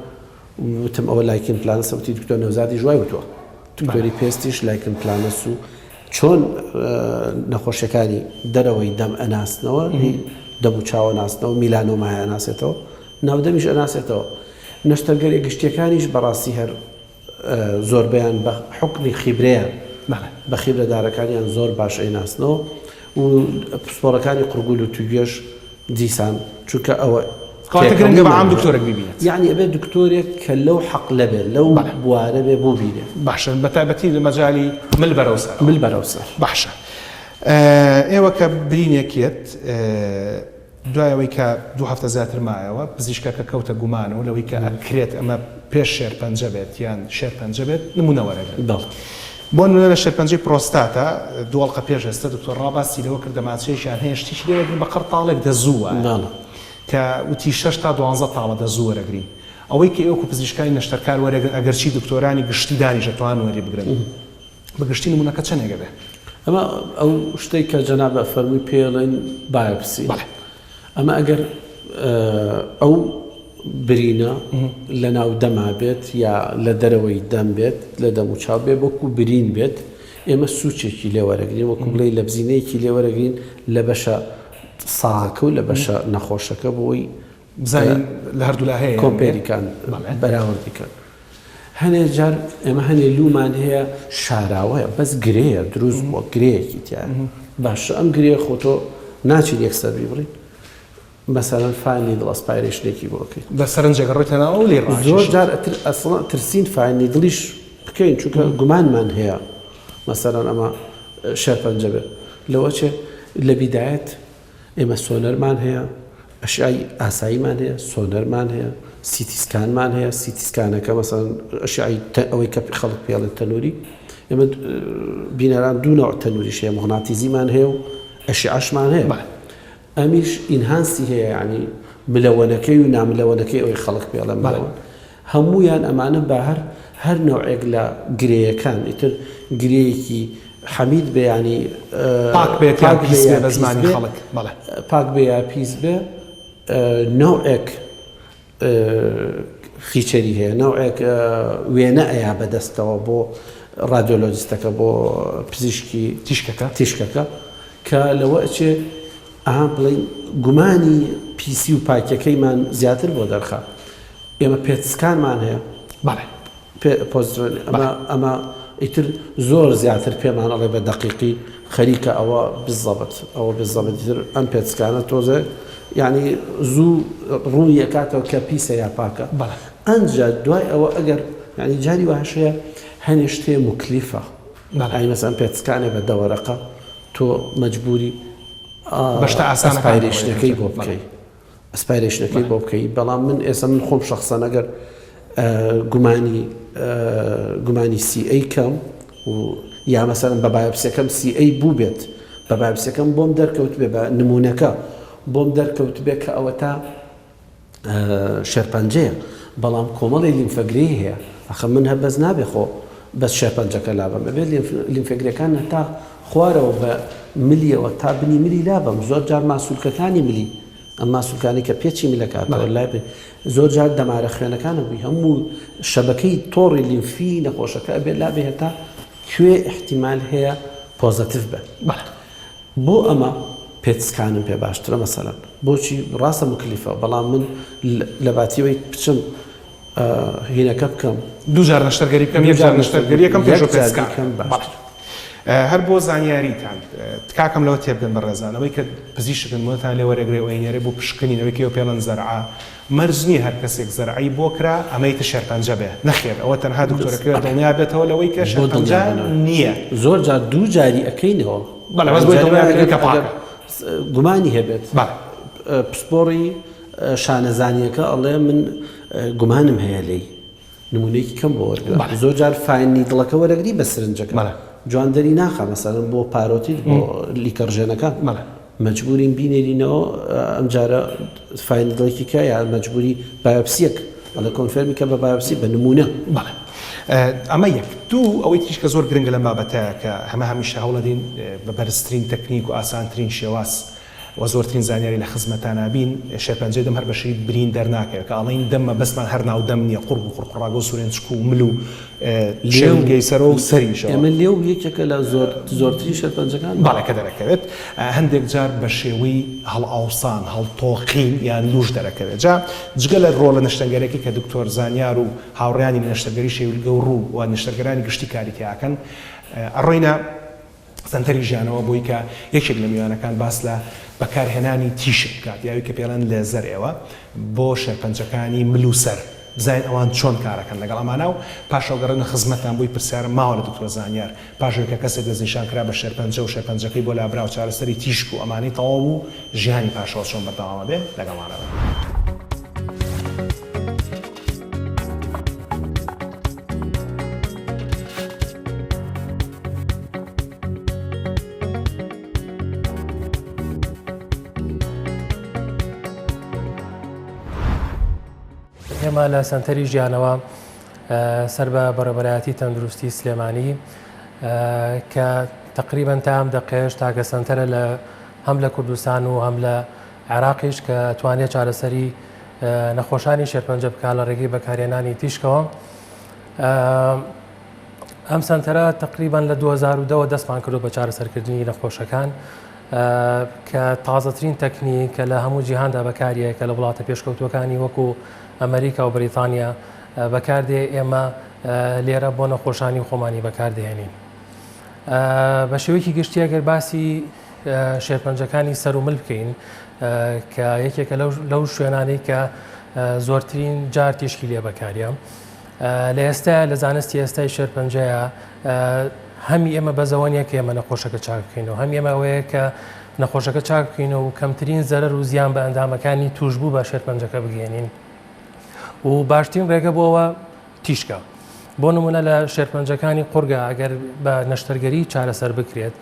وتم ئەوە lichen planus ە وتی دکتۆر نەوزادیش وای وتووە دکتۆری پێستیش lichen planus و چۆن نەخۆشیەکانی دەرەوەی دەم ئەناسنەوە دەم و چاوە ناسنەوە میلانۆمای ئەناسێتەوە ناودەمیش ئەناسێتەوە نەشتەرگەریە گشتیەکانیش بەڕاستی هەر زۆربەیان بە حوکمی خیبرەیان بە خیبرەدارەکانیان زۆر باش ئەیناسنەوە و پسپۆڕەکانی قوڕگ و لوتوگوێش دیسان چونکە ئەوە کەواتە گرنگە بە عام دکتۆرێک بیبینێت. یەعنی ئەبێت دکتۆرێک کە لەو حەقلە بێت لەو بوارە بێ بۆ بینێت. باشە بە تایبەتی لە مەجالی مل بەرەو سەرەوە. مل بەرەو سەر. باشە ئێوە کە برینێک یەت دوای ئەوەی کە دوو هەفتە زیاتر مایەوە، پزیشکەکە کەوتە گومانەوە لەوەی کە ئەکرێت ئەمە پێش شێرپەنجە بێت یان شێرپەنجە بێت، نموونە وەرەگرن. بەڵێ. بۆ نموونە لە شێرپەنجەی پرۆستاتا دوو ئەڵقە پێش ئێستا دکتۆر ڕا باسی لەوە کرد دەمانچەیەکیان هەیە شتێکی لێ وەرگرن بە قەرتاڵێک دەزوو وایە بەڵێ. کە وتی شەش تا دوانزە تاڵە دەزوو وەرەگرین. ئەوەی کە ئێوە وەکوو پزیشکانی نەشتەرکار وەرەگرن ئەگەرچی دکتۆرانی گشتی دانیش ئەتوانن وەریبگرن. بە گشتی نموونەکە چەنێک ئەبێ؟ ئەمە ئەو شتەی کە جەنابت ئەفەرمووی پێی ئەڵێن biopsy. بەڵێ. ئەمە ئەگەر ئەو برینە لە ناو دەما بێت یا لە دەرەوەی دەم بێت لە دەم و چاو بێ وەکو برین بێت ئێمە سوچێکی لێ وەرەگرین وەکو بڵێی لەبزینەیەکی لێ وەرەگرین لە بەشە ساغەکە و لە بەشە نەخۆشەکە بۆی بزانین لە هەردوولا هەیە یان نییە. compare ی کەن بەراوردی کەن. هەنێ جار ئێمە هەنێ لوومان هەیە شاراوەیە بەس گرێیە دروست بووە گرێیەکی تیایە باشە ئەم گرێ خۆ تۆ ناچیت یەکسەر بیبڕی مەسەلەن fine needle aspiration ێکی بۆ بکەیت بە سەرنجێک ڕۆیتە ناوەوە و لێی ڕاکێشیت. زۆر جار ئەتر ئەسڵەن ترسین fine needle یش بکەین چونکە گومانمان هەیە مەسەلەن ئەمە شێرپەنجە بێت لەوەچێ لە بیدایەت ئێمە سۆنەرمان هەیە، ئەشیعەی ئاساییمان هەیە، سۆنەرمان هەیە، CT scan مان هەیە، CT scan ەکە مەسەلەن ئەشیعەی ئەوەی کە خەڵک پێڵێت تەنووری، ئێمە بینەران دوو نەوع تەنووریش هەیە، موغناتیزیمان هەیە و ئەشیعەشمان هەیە. ئەمیش enhance ی هەیە، یعنی ملەوەنەکەی و ناملەوەنەکەی ئەوەی خەڵک پێڵێ ملەوەن. هەموویان ئەمانە بە هەر هەر نەوعێک لە گرێیەکان ئیتر گرێیەکی حەمید بێ یانی پاک بێت یان پیس بێ بە زمانی خەڵک بەڵێ پاک بێ یا پیس بێ نەوعێک feature ی هەیە نەوعێک وێنە ئەیا بەدەستەوە بۆ radiologist ەکە بۆ پزیشکی تیشکەکە تیشکەکە کە لەوە ئەچێ ئەها بڵێین گومانی پیسی و پاکیەکەیمان زیاتر بۆ دەرخا ئێمە PET scan مان هەیە بەڵێ پێ پۆزیترۆن ئەمە ئەمە ئیتر زۆر زیاتر پێمان ئەڵێ بە دەقیقی خەریکە ئەوە بزەبت ئەوە بزەبت ئیتر ئەم PET scan ە تۆزێ یعنی زوو ڕوونی ئەکاتەوە کە پیسە یا پاکە بەڵێ ئەنجا دوای ئەوە ئەگەر یعنی جاری واشەیە هەنێ شتێ موکلیفە بەڵێ یعنی مەسەلەن PET scan ێ بە دە وەرەقە تۆ مەجبوری بە شتە ئاسانەکان aspiration ەکەی بۆ بکەی aspiration ەکەی بۆ بکەی بەڵام من ئێستا من خۆم شخصەن ئەگەر گومانی گومانی CA کەم و یا مەسەلەن بە biopsy ەکەم CA بوو بێت بە biopsy ەکەم بۆم دەرکەوت بێ بە نمونەکە بۆم دەرکەوت بێ کە ئەوە تا شێرپەنجەیە بەڵام کۆمەڵی لیمفەگرێی هەیە ئەخە من هەر بەس نابێ خۆ بەس شێرپەنجەکە لابەم ئەبێت لیمفەگرەکان هەتا خوارەوە بە ملیەوە تا بنی ملی لابەم زۆر جار ماسولکەکانی ملی ئەم ماسولکانی کە پێچی ملەکاتەوە لای بێ زۆر جار دەمارە خوێنەکانە بووی هەموو شەبەکەی تۆڕی لیمفی نەخۆشەکە ئەبێت لابێ هەتا کوێ احتیمال هەیە positive بێ بۆ ئەمە PET scan م پێ باشترە مەسەلەن بۆچی ڕاستە مکلیفە بەڵام من لە باتی ئەوەی بچم. هینەکە بکەم. دووجار نەشتەرگەری بکەم یەک جار نەشتەرگەریەکەم پێش و پێ سکان باشتر. هەر بۆ زانیاریتان تکاکەم لەوە تێبگەن بەڕێزان ئەوەی کە پزیشک نمونەتان لێ وەرەگرێ و ئەینێرێ بۆ پشکنین ئەوەی کە ئێوە پێڵێن زەرعە مەرج نییە هەر کەسێک زەرعەی بۆ کرا ئەمەی تر شێرپەنجە بێ نەخێر ئەوە تەنها دکتۆرەکەوێ دڵنیا بێتەوە لەوەی کە بۆ شێرپەنجە دڵنیابوونەوە نییە. زۆر جار دوو جاری ئەکەینەوە. بەڵێ بەس بۆی دڵنیا بێت کە پاکە. گومانی هەبێت. بەڵێ. پسپۆڕی شانەزانیەکە ئەڵێ من گومانم هەیە لێی نمونەیەکی کەم بۆ وەرگرە زۆر جار fine needle ەکە وەرەگری بە سرنجەکە جوان دەری ناخا مەسەلەن بۆ parotid بۆ لیکەڕژێنەکان مەجبورین بینێرینەوە ئەم جارە fine needle ێکی کە یا مەجبوری biopsy یەک ئەڵێ confirm ی کە بە biopsy بە نمونە. بەڵێ ئەمە یەک دوو ئەوەی تریش کە زۆر گرنگە لەم بابەتە کە هەمە هەمیشە هەوڵەدەین بە بەرزترین تەکنیک و ئاسانترین شێواز و زۆرترین زانیاری لە خزمەتانا بین، شێرپەنجەی دەم هەر بەشی برین دەرناکەوێت، کە ئەڵێین دەم مەبەستمان هەر ناو دەم نییە، قوڕگ و قوڕقوڕاگە و سورێنچک و مل و شێلگەی سەرەوە و سەریشەوە. ئێمە لێو یەکێکە لە زۆرترین شێرپەنجەکان. بەڵێ کە دەرەکەوێت هەندێک جار بە شێوەی هەڵئاوسان، هەڵتۆقین یان لووش دەرەکەوێت. جا جگە لە ڕۆڵە نەشتەنگەرەکەی کە دکتۆر زانیار و هاوڕێیانی لە نەشتەرگەری شێولگە و ڕوو و نەشتەرگەرانی گشتی کاری تیاکەن ئەڕۆینە سەنتەری ژیانەوە بۆی کە یەکێک لە میوانەکان باس لە بەکارهێنانی تیشک بکات یاوی کە پێڵێن لێزەر ئێوە بۆ شێرپەنجەکانی مل و سەر بزانین ئەوان چۆن کارەکەن لەگەڵ ئەمانە و پاشەوە گەڕێنە خزمەتتان بۆی پرسیارم ماوە لە دکتۆر زانیار پاش ئەوەی کە کەسێک دەستنیشان کرا بە شێرپەنجە و شێرپەنجەکەی بۆ لابرا و چارەسەری تیشک و ئەمانەی تەواو بوو ژیانی پاشەوە چۆن بەردەوام ئەبێ لەگەڵمانە بن. ئێمە لە سەنتەری ژیانەوە سەر بە بەڕێوەبەرایەتی تەندروستی سلێمانی کە تقریبا تا ئەم دەقێش تاکە سەنتەرە لە هەم لە کوردستان و هەم لە عێراقیش کە توانێت چارەسەری نەخۆشانی شێرپەنجە بکات لە ڕێگەی بەکارهێنانی تیشکەوە. ئەم سەنتەرە تقریبان لە 2010ەوە دەستمان کردو بە چارەسەرکردنی نەخۆشەکان کە تازەترین تەکنیک کە لە هەموو جیهاندا بەکاریە کە لە وڵاتە پێشکەوتوەکانی وەکو ئەمریکا و بریتانیا بەکاردێ ئێمە لێرە بۆ نەخۆشانی خۆمانی بەکاردێنین بە شێوەیەکی گشتی ئەگەر باسی شێرپەنجەکانی سەر و مل بکەین کە یەکێکە لەو شوێنانەی کە زۆرترین جار تیشکی لێ بەکاریە لە ئێستا لە زانستی ئێستای شێرپەنجەیە هەمی ئێمە بەزەوە نیە کە ئێمە نەخۆشەکە چاک بکەینەوە هەم ئێمە ئەوەیە کە نەخۆشەکە چاک بکەینەوە و کەمترین زەرەر و زیان بە ئەندامەکانی توشبوو بە شێرپەنجەکە بگەێنین و باشترین ڕێگە بۆەوە تیشکە. بۆ نمونە لە شێرپەنجەکانی قورگە ئەگەر بە نەشتەرگەری چارەسەر بکرێت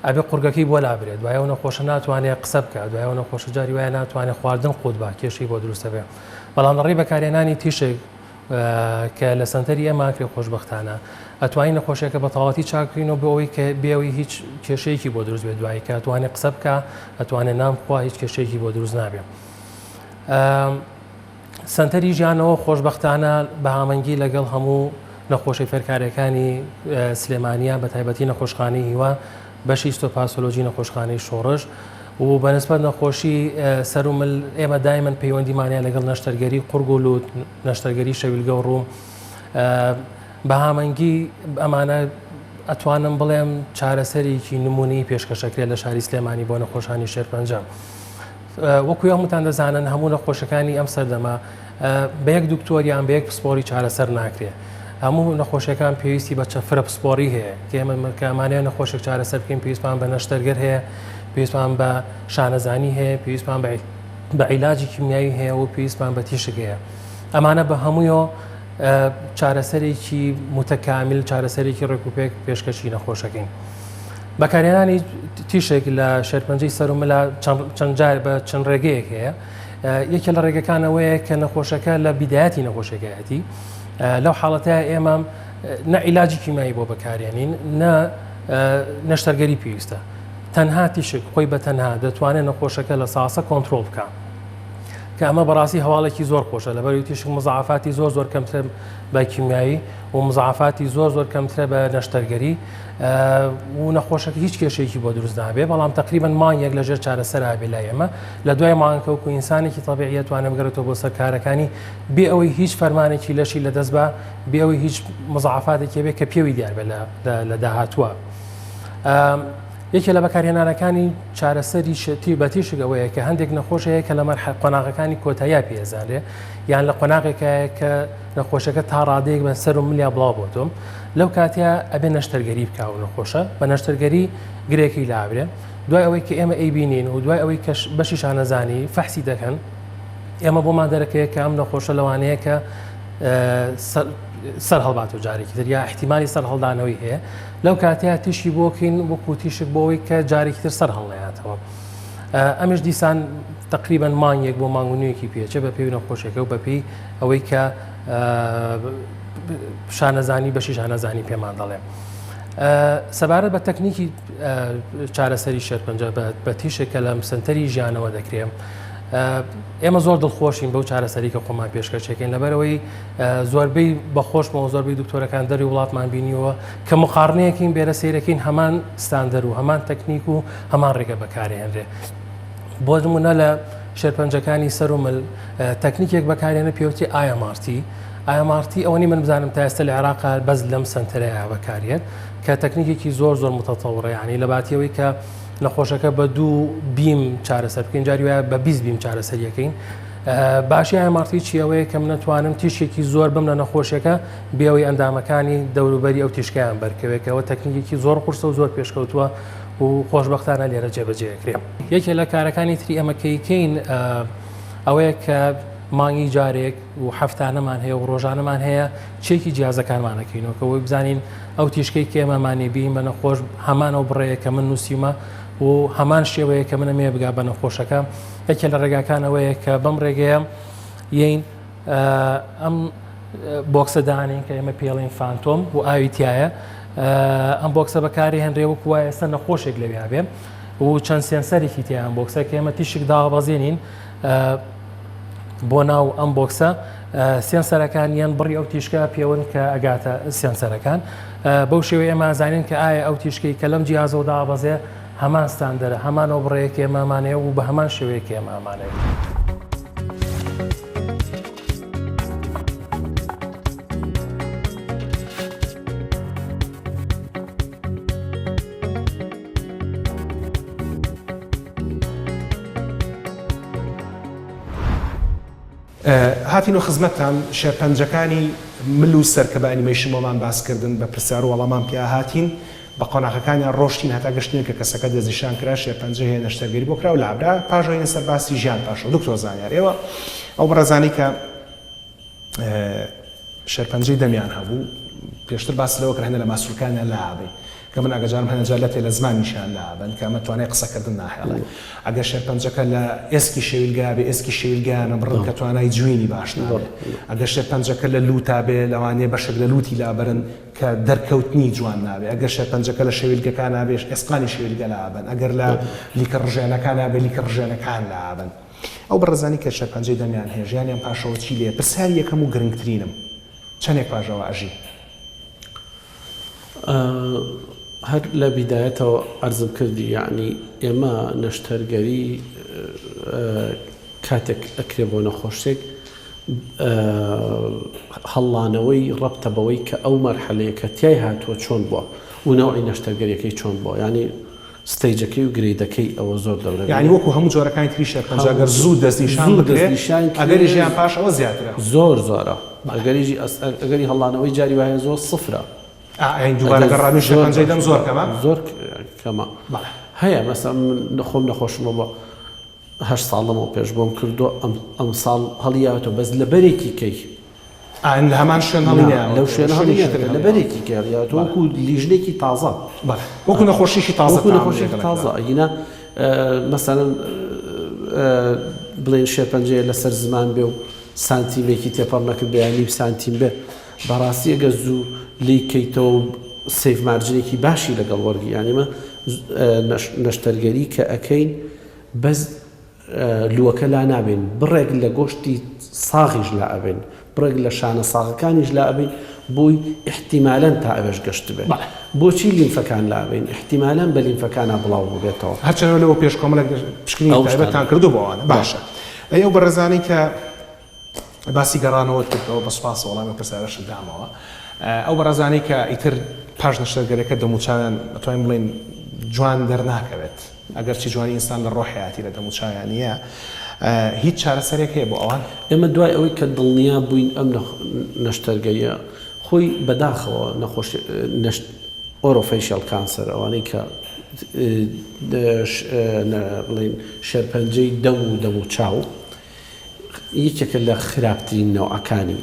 ئەبێ قورگەکەی بۆ لابرێت دوای ئەو نەخۆشە ناتوانێت قسە بکات دوای ئەو نەخۆشە جاری وایە ناتوانێت خواردن قوت با کێشەی بۆ دروستە بێ بەڵام لە ڕێی بەکارهێنانی تیشک کە لە سەنتەری ئێمە کرێ خۆشببختانە ئەتوانین نەخۆشیەکە بە تەواوەتی چاککەین و بۆ ئەوەی کە بێەوەی هیچ کێشەیەکی بۆ دروست بێت دوایی کە ئەتوانێت قسە بکە ئەتوانێت نان بخوا هیچ کێشەیەکی بۆ دروست نابێت. سەنتەری ژیانەوە خۆشبەختانە بە هامەنگی لەگەڵ هەموو نەخۆشی فێرکاریەکانی سلێمانیا بە تایبەتی نەخۆشخانەی هیوا بەشی histopathology نەخۆشخانەی شۆڕش و بەنسبەت نەخۆشی سەر و مل ئێمە دایمەن پەیوەندیمانە لەگەڵ نەشتەرگەری قوڕگ و لوت نەشتەرگەری شەویلگە و ڕوو بە هامەنگی ئەمانە ئەتوانم بڵێم چارەسەرێکی نمونەی پێشکەشەکرێت لە شاری سلێمانی بۆ نەخۆشانی شێرپەنجە. وەکو هەمووتان دەزانن هەموو نەخۆشەکانی ئەم سەردەمە بە یەک دکتۆر یان بە یەک پسپۆری چارەسەر ناکرێت هەموو نەخۆشیەکان پێویستی بە چەفرە پسپۆری هەیە کە ئێمە کە ئەمانەیە نەخۆشێک چارەسەر بکەین پێویستمان بە نەشتەرگەر هەیە پێویستمان بە شانەزانی هەیە پێویستمان بە بە عیلاجی کیمیایی هەیە و پێویستمان بە تیشک هەیە ئەمانە بە هەموویەوە چارەسەرێکی متەکامیل چارەسەرێکی ڕێکوپێک پێشکەشی نەخۆشەکەین. بەکارهێنانی تیشک لە شێرپەنجەی سەر و ملا چەند جار بە چەند ڕێگەیەک هەیە یەکێ لە ڕێگەکانەوەیە کە نەخۆشەکە لە بیدایەتی نەخۆشەکەیەتی لەو حاڵەتە ئێمە نە عیلاجی کیمیایی بۆ بەکارێنین نە نەشتەرگەری پێویستە تەنها تیشک خۆی بە تەنها دەتوانێت نەخۆشەکە لە ساسە کۆنتترۆل بکە. کە ئەمە بەڕاستی هەواڵێکی زۆر خۆشە لەبەرەوەی تیشک مزعفاتی زۆر زۆر کەمترە بە کیمیایی و مزعفاتی زۆر زۆر کەمترە بە نەشتەرگەری و نەخۆشەکە هیچ کێشەیەکی بۆ دروست نابێ بەڵام تقریبا مانگێک لەژێر چارەسەر ئابێ لای ئێمە لە دوای مانگەکە وەکو ئینسانێکی تەبیعیە توانێت بگەڕێتەوە بۆ سەر کارەکانی بێ ئەوەی هیچ فەرمانێکی لەشی لەدەست بە بێ ئەوەی هیچ مزعفاتێکی بێ کە پێوی دیار بێ لە داهاتووە. یەکێ لە بەکارهێنانەکانی چارەسەری شتی بە تیشک ئەوەیە کە هەندێک نەخۆش هەیە کە لە مەرحە قۆناغەکانی کۆتاییا پێزانرێ یان لە قۆناغێکایە کە نەخۆشەکە تا ڕادەیەک بە سەر و ملیا بڵاو بۆتۆم لەو کاتیا ئەبێ نەشتەرگەری بکا و نەخۆشە بە نەشتەرگەری گرێکی لابرێ دوای ئەوەی کە ئێمە ئەیبینین و دوای ئەوەی کە بەشی شانەزانی فەحسی دەکەن ئێمە بۆمان دەرەکەیە کە ئەم نەخۆشە لەوانەیە کە سەر هەڵبات و جارێکی تر یا احتیممالی سەر هەڵدانەوەی هەیە لەو کاتەیە تیشکی بۆکەین وەکو تیشک بۆ ئەوەی کە جارێکی تر سەر هەڵنەیاتەوە ئەمش دیسان تقریبا مانگێک بۆ مانگ و نوێکی پێچە بە پێی نەخۆشیەکە و بەپێی ئەوەی کە شانەزانی بەشی شانەزانی پێمان دەڵێ. سەبارەت بە تەکنیکی چارەسەری شێرپەنجە بە تیشک کە لەم سنتەری ژیانەوە دەکرێن ئێمە زۆر دڵخۆشین بەو چارەسەری کە خۆمان پێشکەشەکەین لەبەرەوەی زۆربەی بەخۆشمەوە زۆربەی دکتۆرەکان دەری وڵاتمان بینیوە کە مقارنەیەکین بێرە سیرەکەین هەمان ستاندەر و هەمان تەکنیک و هەمان ڕێگە بەکارهێنرێ بۆ نمونە لە شێرپەنجەکانی سەر و مل تەکنیکێک بەکارێنە پێوتی IMRT IMRT ئەوەنی من بزانم تا ئێستا لە عێراق بەس لەم سنتەرەیە بەکارێت کە تەکنیکێکی زۆر زۆر متەتەوڕە ینی لە باتیەوەی کە نەخۆشەکە بە دوو beam چارەسەر بکەین جاری وایە بە 20 beam چارەسەریەکەین باشی IMRT چیەوەیە کە منەتوانم تیشێکی زۆر بم لە نەخۆشیەکە بێەوەی ئەندامەکانی دەوروبەری ئەو تیشکیان بەرکەوێتەوە تەکنیکێکی زۆر قورسە و زۆر پێشکەوتووە و خۆشببختانە لێرە جێبەجێکرێ یەکێ لە کارەکانی تری ئەمە کەیکەین ئەوەیە کە مانگی جارێک و هەفتانەمان هەیە و ڕۆژانەمان هەیە چێکی جیازەکانمانەکەینەوە کە وەی بزانین ئەو تیشکەی کە ئێمەمانی بین بە نەخۆش هەمان ئەو بڕەیە کە من نووسیمە و هەمان شێوەیە کە منە مێ بگا بە نەخۆشەکە یەکێ لە ڕێگاکان ئەوەیە کە بەم ڕێگەیە یین ئەم box ە دانین کە ئێمە پێڵین phantom و ئاوی تایە ئەم box ە بەکاری هەنرێ وەکو وایە ئێستا نەخۆشێک لەویا بێ و چەند sensor ێکی تیان box ە کە ئێمە تیشک دابەزێنین بۆ ناو ئەم box ە sensor ەکان یان بڕی ئەو تیشکە پێون کە ئەگاتە sensor ەکان بەو شێوەیە ئێمە زانین کە ئایا ئەو تیشکەی کە لەم جیازەوە دابەزێ هەمان ستاندەرە هەمان ئەو بڕەیە کە ئێمەمانەیە و بە هەمان شێوەیە کە ئێمەمانەیە. هاتین و خزمەتتان شێرپەنجەکانی مل و سەر کە بە ئەنیمەیشن بۆمان باس کردن بە پرسیار و وەڵامان پیا هاتین بە قۆناغەکانیان ڕۆشتین هەتا گەشتینە کە کەسەکە دەستنیشان کرا شێرپەنجە هەیە نەشتەرگەری بۆ کرا و لابرا پاش ڕۆینە سەر باسی ژیان پاشەوە دکتۆر زانیار ئێوە ئەو بەڕێزانەی کە شێرپەنجەی دەمیان هەبوو پێشتر باست لەوە کرد هەندێک لە ماسولکانیان لابەی کە من ئاگەجارم هەندێک جار لەتێ لە زمانیشیان لابەن کە ئەمە توانای قسەکردن ناهێڵێ ئەگەر شێرپەنجەکە لە ئێسکی شێویلگا بێ ئێسکی شێویلگایانە بڕن کە توانای جوینی باش نابێ ئەگەر شێرپەنجەکە لە لووتا بێ لەوانەیە بەشێک لە لووتی لابەرن کە دەرکەوتنی جوان نابێ ئەگەر شێرپەنجەکە لە شێویلگەکانا بێ ئێسقانی شێویلگە لابەن ئەگەر لە لیکە ڕژێنەکانا بێ لیکە ڕژێنەکان لابەن ئەو بەڕێزانی کە شێرپەنجەی دەمیان هەیە ژیانیان پاشەوە چی لێیە؟ پرسیاری یەکەم و گرنگترینم چەنێک پاش ئەوە ئەژی؟ هەر لە بیدایەتەوە عەرزم کردی یەعنی ئێمە نەشتەرگەری کاتێک ئەکرێ بۆ نەخۆشێک هەڵانەوەی ڕەبتە بەوەی کە ئەو مەرحەلەیە کە تیای هاتووە چۆن بووە و نەوعی نەشتەرگەریەکەی چۆن بووە یانی stage ەکەی و grade ەکەی ئەوە زۆر دەورە یانی وەکو هەموو جۆرەکانی تری شێرپەنجە گەر زوو دەستنیشان بکرێ ئەگەری ژیان پاش ئەوە زیاترە. زۆر زۆرە ئەگەری ئەگەری هەڵانەوەی جاری وایە زۆر سفرە. ئا یانی دووبارە گەڕانەوەی شێرپەنجەی دەم زۆر کەمە؟ زۆر کەمە هەیە مەسەلەن من خۆم نەخۆشم بۆ هەشت ساڵ لەمەو پێش بۆم کردووە ئەم ئەمساڵ هەڵیاوەتەوە بەس لە بەرێکی کەی. ئا لە هەمان شوێن هەڵی نایاوەتەوە لەو شوێنە هەڵی نایاوەتەوە لە بەرێکی کەی هەڵیاوەتەوە وەکوو لیژنێکی تازە. بەڵێ وەکوو نەخۆشیی تازە وەکوو نەخۆشیی تازە ئەگینا مەسەلەن بڵێن شێرپەنجەیە لەسەر زمان بێ و سانتیمێکی تێپەڕ نەکردبێ یا نیو سانتیم بێ بەڕاستی ئەگەر زوو لێی کەیتەوە و safe margin ێکی باشی لەگەڵ وەرگری یانی ئێمە نەشتەرگەری کە ئەکەین بەس. لووەکە لا نابەین، بڕێک لە گۆشتی ساغیش لا ئەبەین، بڕێک لە شانە ساغەکانیش لا ئەبەین بۆی ئیحتیمالەن تا ئەوێش گەشتبێ. بۆچی لیمفەکان لا ئەبەین؟ ئیحتیمالەن بە لیمفەکانا بڵاو بووبێتەوە. هەرچەندە لەوە پێش کۆمەڵێک پشکنینی تایبەتتان کردووە بۆ ئەوانە. باشە ئەی ئەو بەڕێزانەی کە باسی گەڕانەوەت کردەوە بە سوپاسەوە وەڵامی ئەو پرسیارەشت دامەوە. ئەو بەڕێزانەی کە ئیتر پاش نەشتەرگەریەکە دەموچاویان ئەتوانین بڵێین جوان دەرناکەوێت، ئەگەرچی جوانی ئینسان لە ڕۆحیاتی لە دەموچاویا نییە، هیچ چارەسەرێک هەیە بۆ ئەوان؟ ئێمە دوای ئەوەی کە دڵنیا بووین ئەم نەشتەرگەریە خۆی بەداخەوە نەخۆشی نەشت oral cancer ئەوانەی کە بڵێین شێرپەنجەی دەم و دەموچاو یەکێکە لە خراپترین نەوعەکانی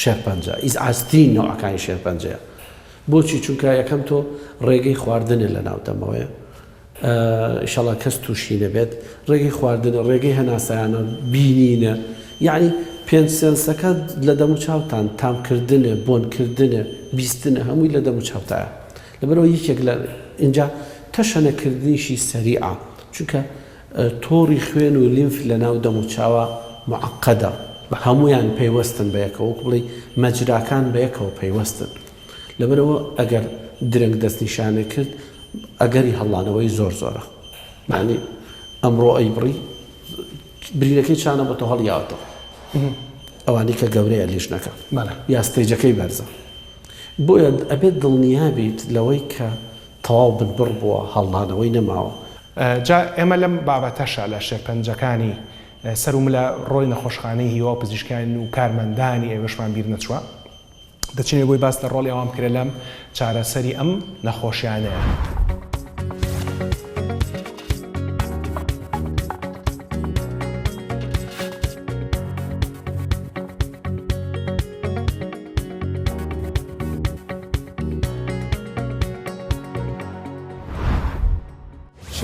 شێرپەنجە ئیزعاجترین نەوعەکانی شێرپەنجەیە بۆچی چونکە یەکەم تۆ ڕێگەی خواردنە لە ناو دەمەوەیە ئیشەڵا کەس تووشی نەبێت ڕێگەی خواردنە ڕێگەی هەناسایانە بینینە یعنی پێنج سێنسەکە لە دەم و چاوتان تامکردنە بۆنکردنە بیستنە هەمووی لە دەم و چاوتایە لەبەرەوە یەکێک لە اینجا تەشەنەکردنیشی سەریعە چونکە تۆڕی خوێن و لیمف لە ناو دەم و چاوا معقدە هەموویان پەیوەستن بە یەکەوە وەکو بڵێی مەجراکان بە یەکەوە پەیوەستن لەبەرئەوە ئەگەر درەنگ دەستنیشانێ کرد ئەگەری هەڵانەوەی زۆر زۆرە یانی ئەمڕۆ ئەیبڕی برینەکەی چانە بۆ تۆ هەڵیاوەتەوە ئەوانەی کە گەورەیە لیژنەکە یا stage ەکەی بەرزە بۆیە ئەبێت دڵنیا بیت لەوەی کە تەواو بنبڕ بووە هەڵدانەوەی نەماوە. جا ئێمە لەم بابەتەشا لە شێرپەنجەکانی سەر و ملە ڕۆڵی نەخۆشخانەی هیوا و پزیشکان و کارمەندانی ئەوێشمان بیر نەچووە، دەچینە بۆی باس لە ڕۆڵی ئەوان بکرێت لەم چارەسەری ئەم نەخۆشیانەیە.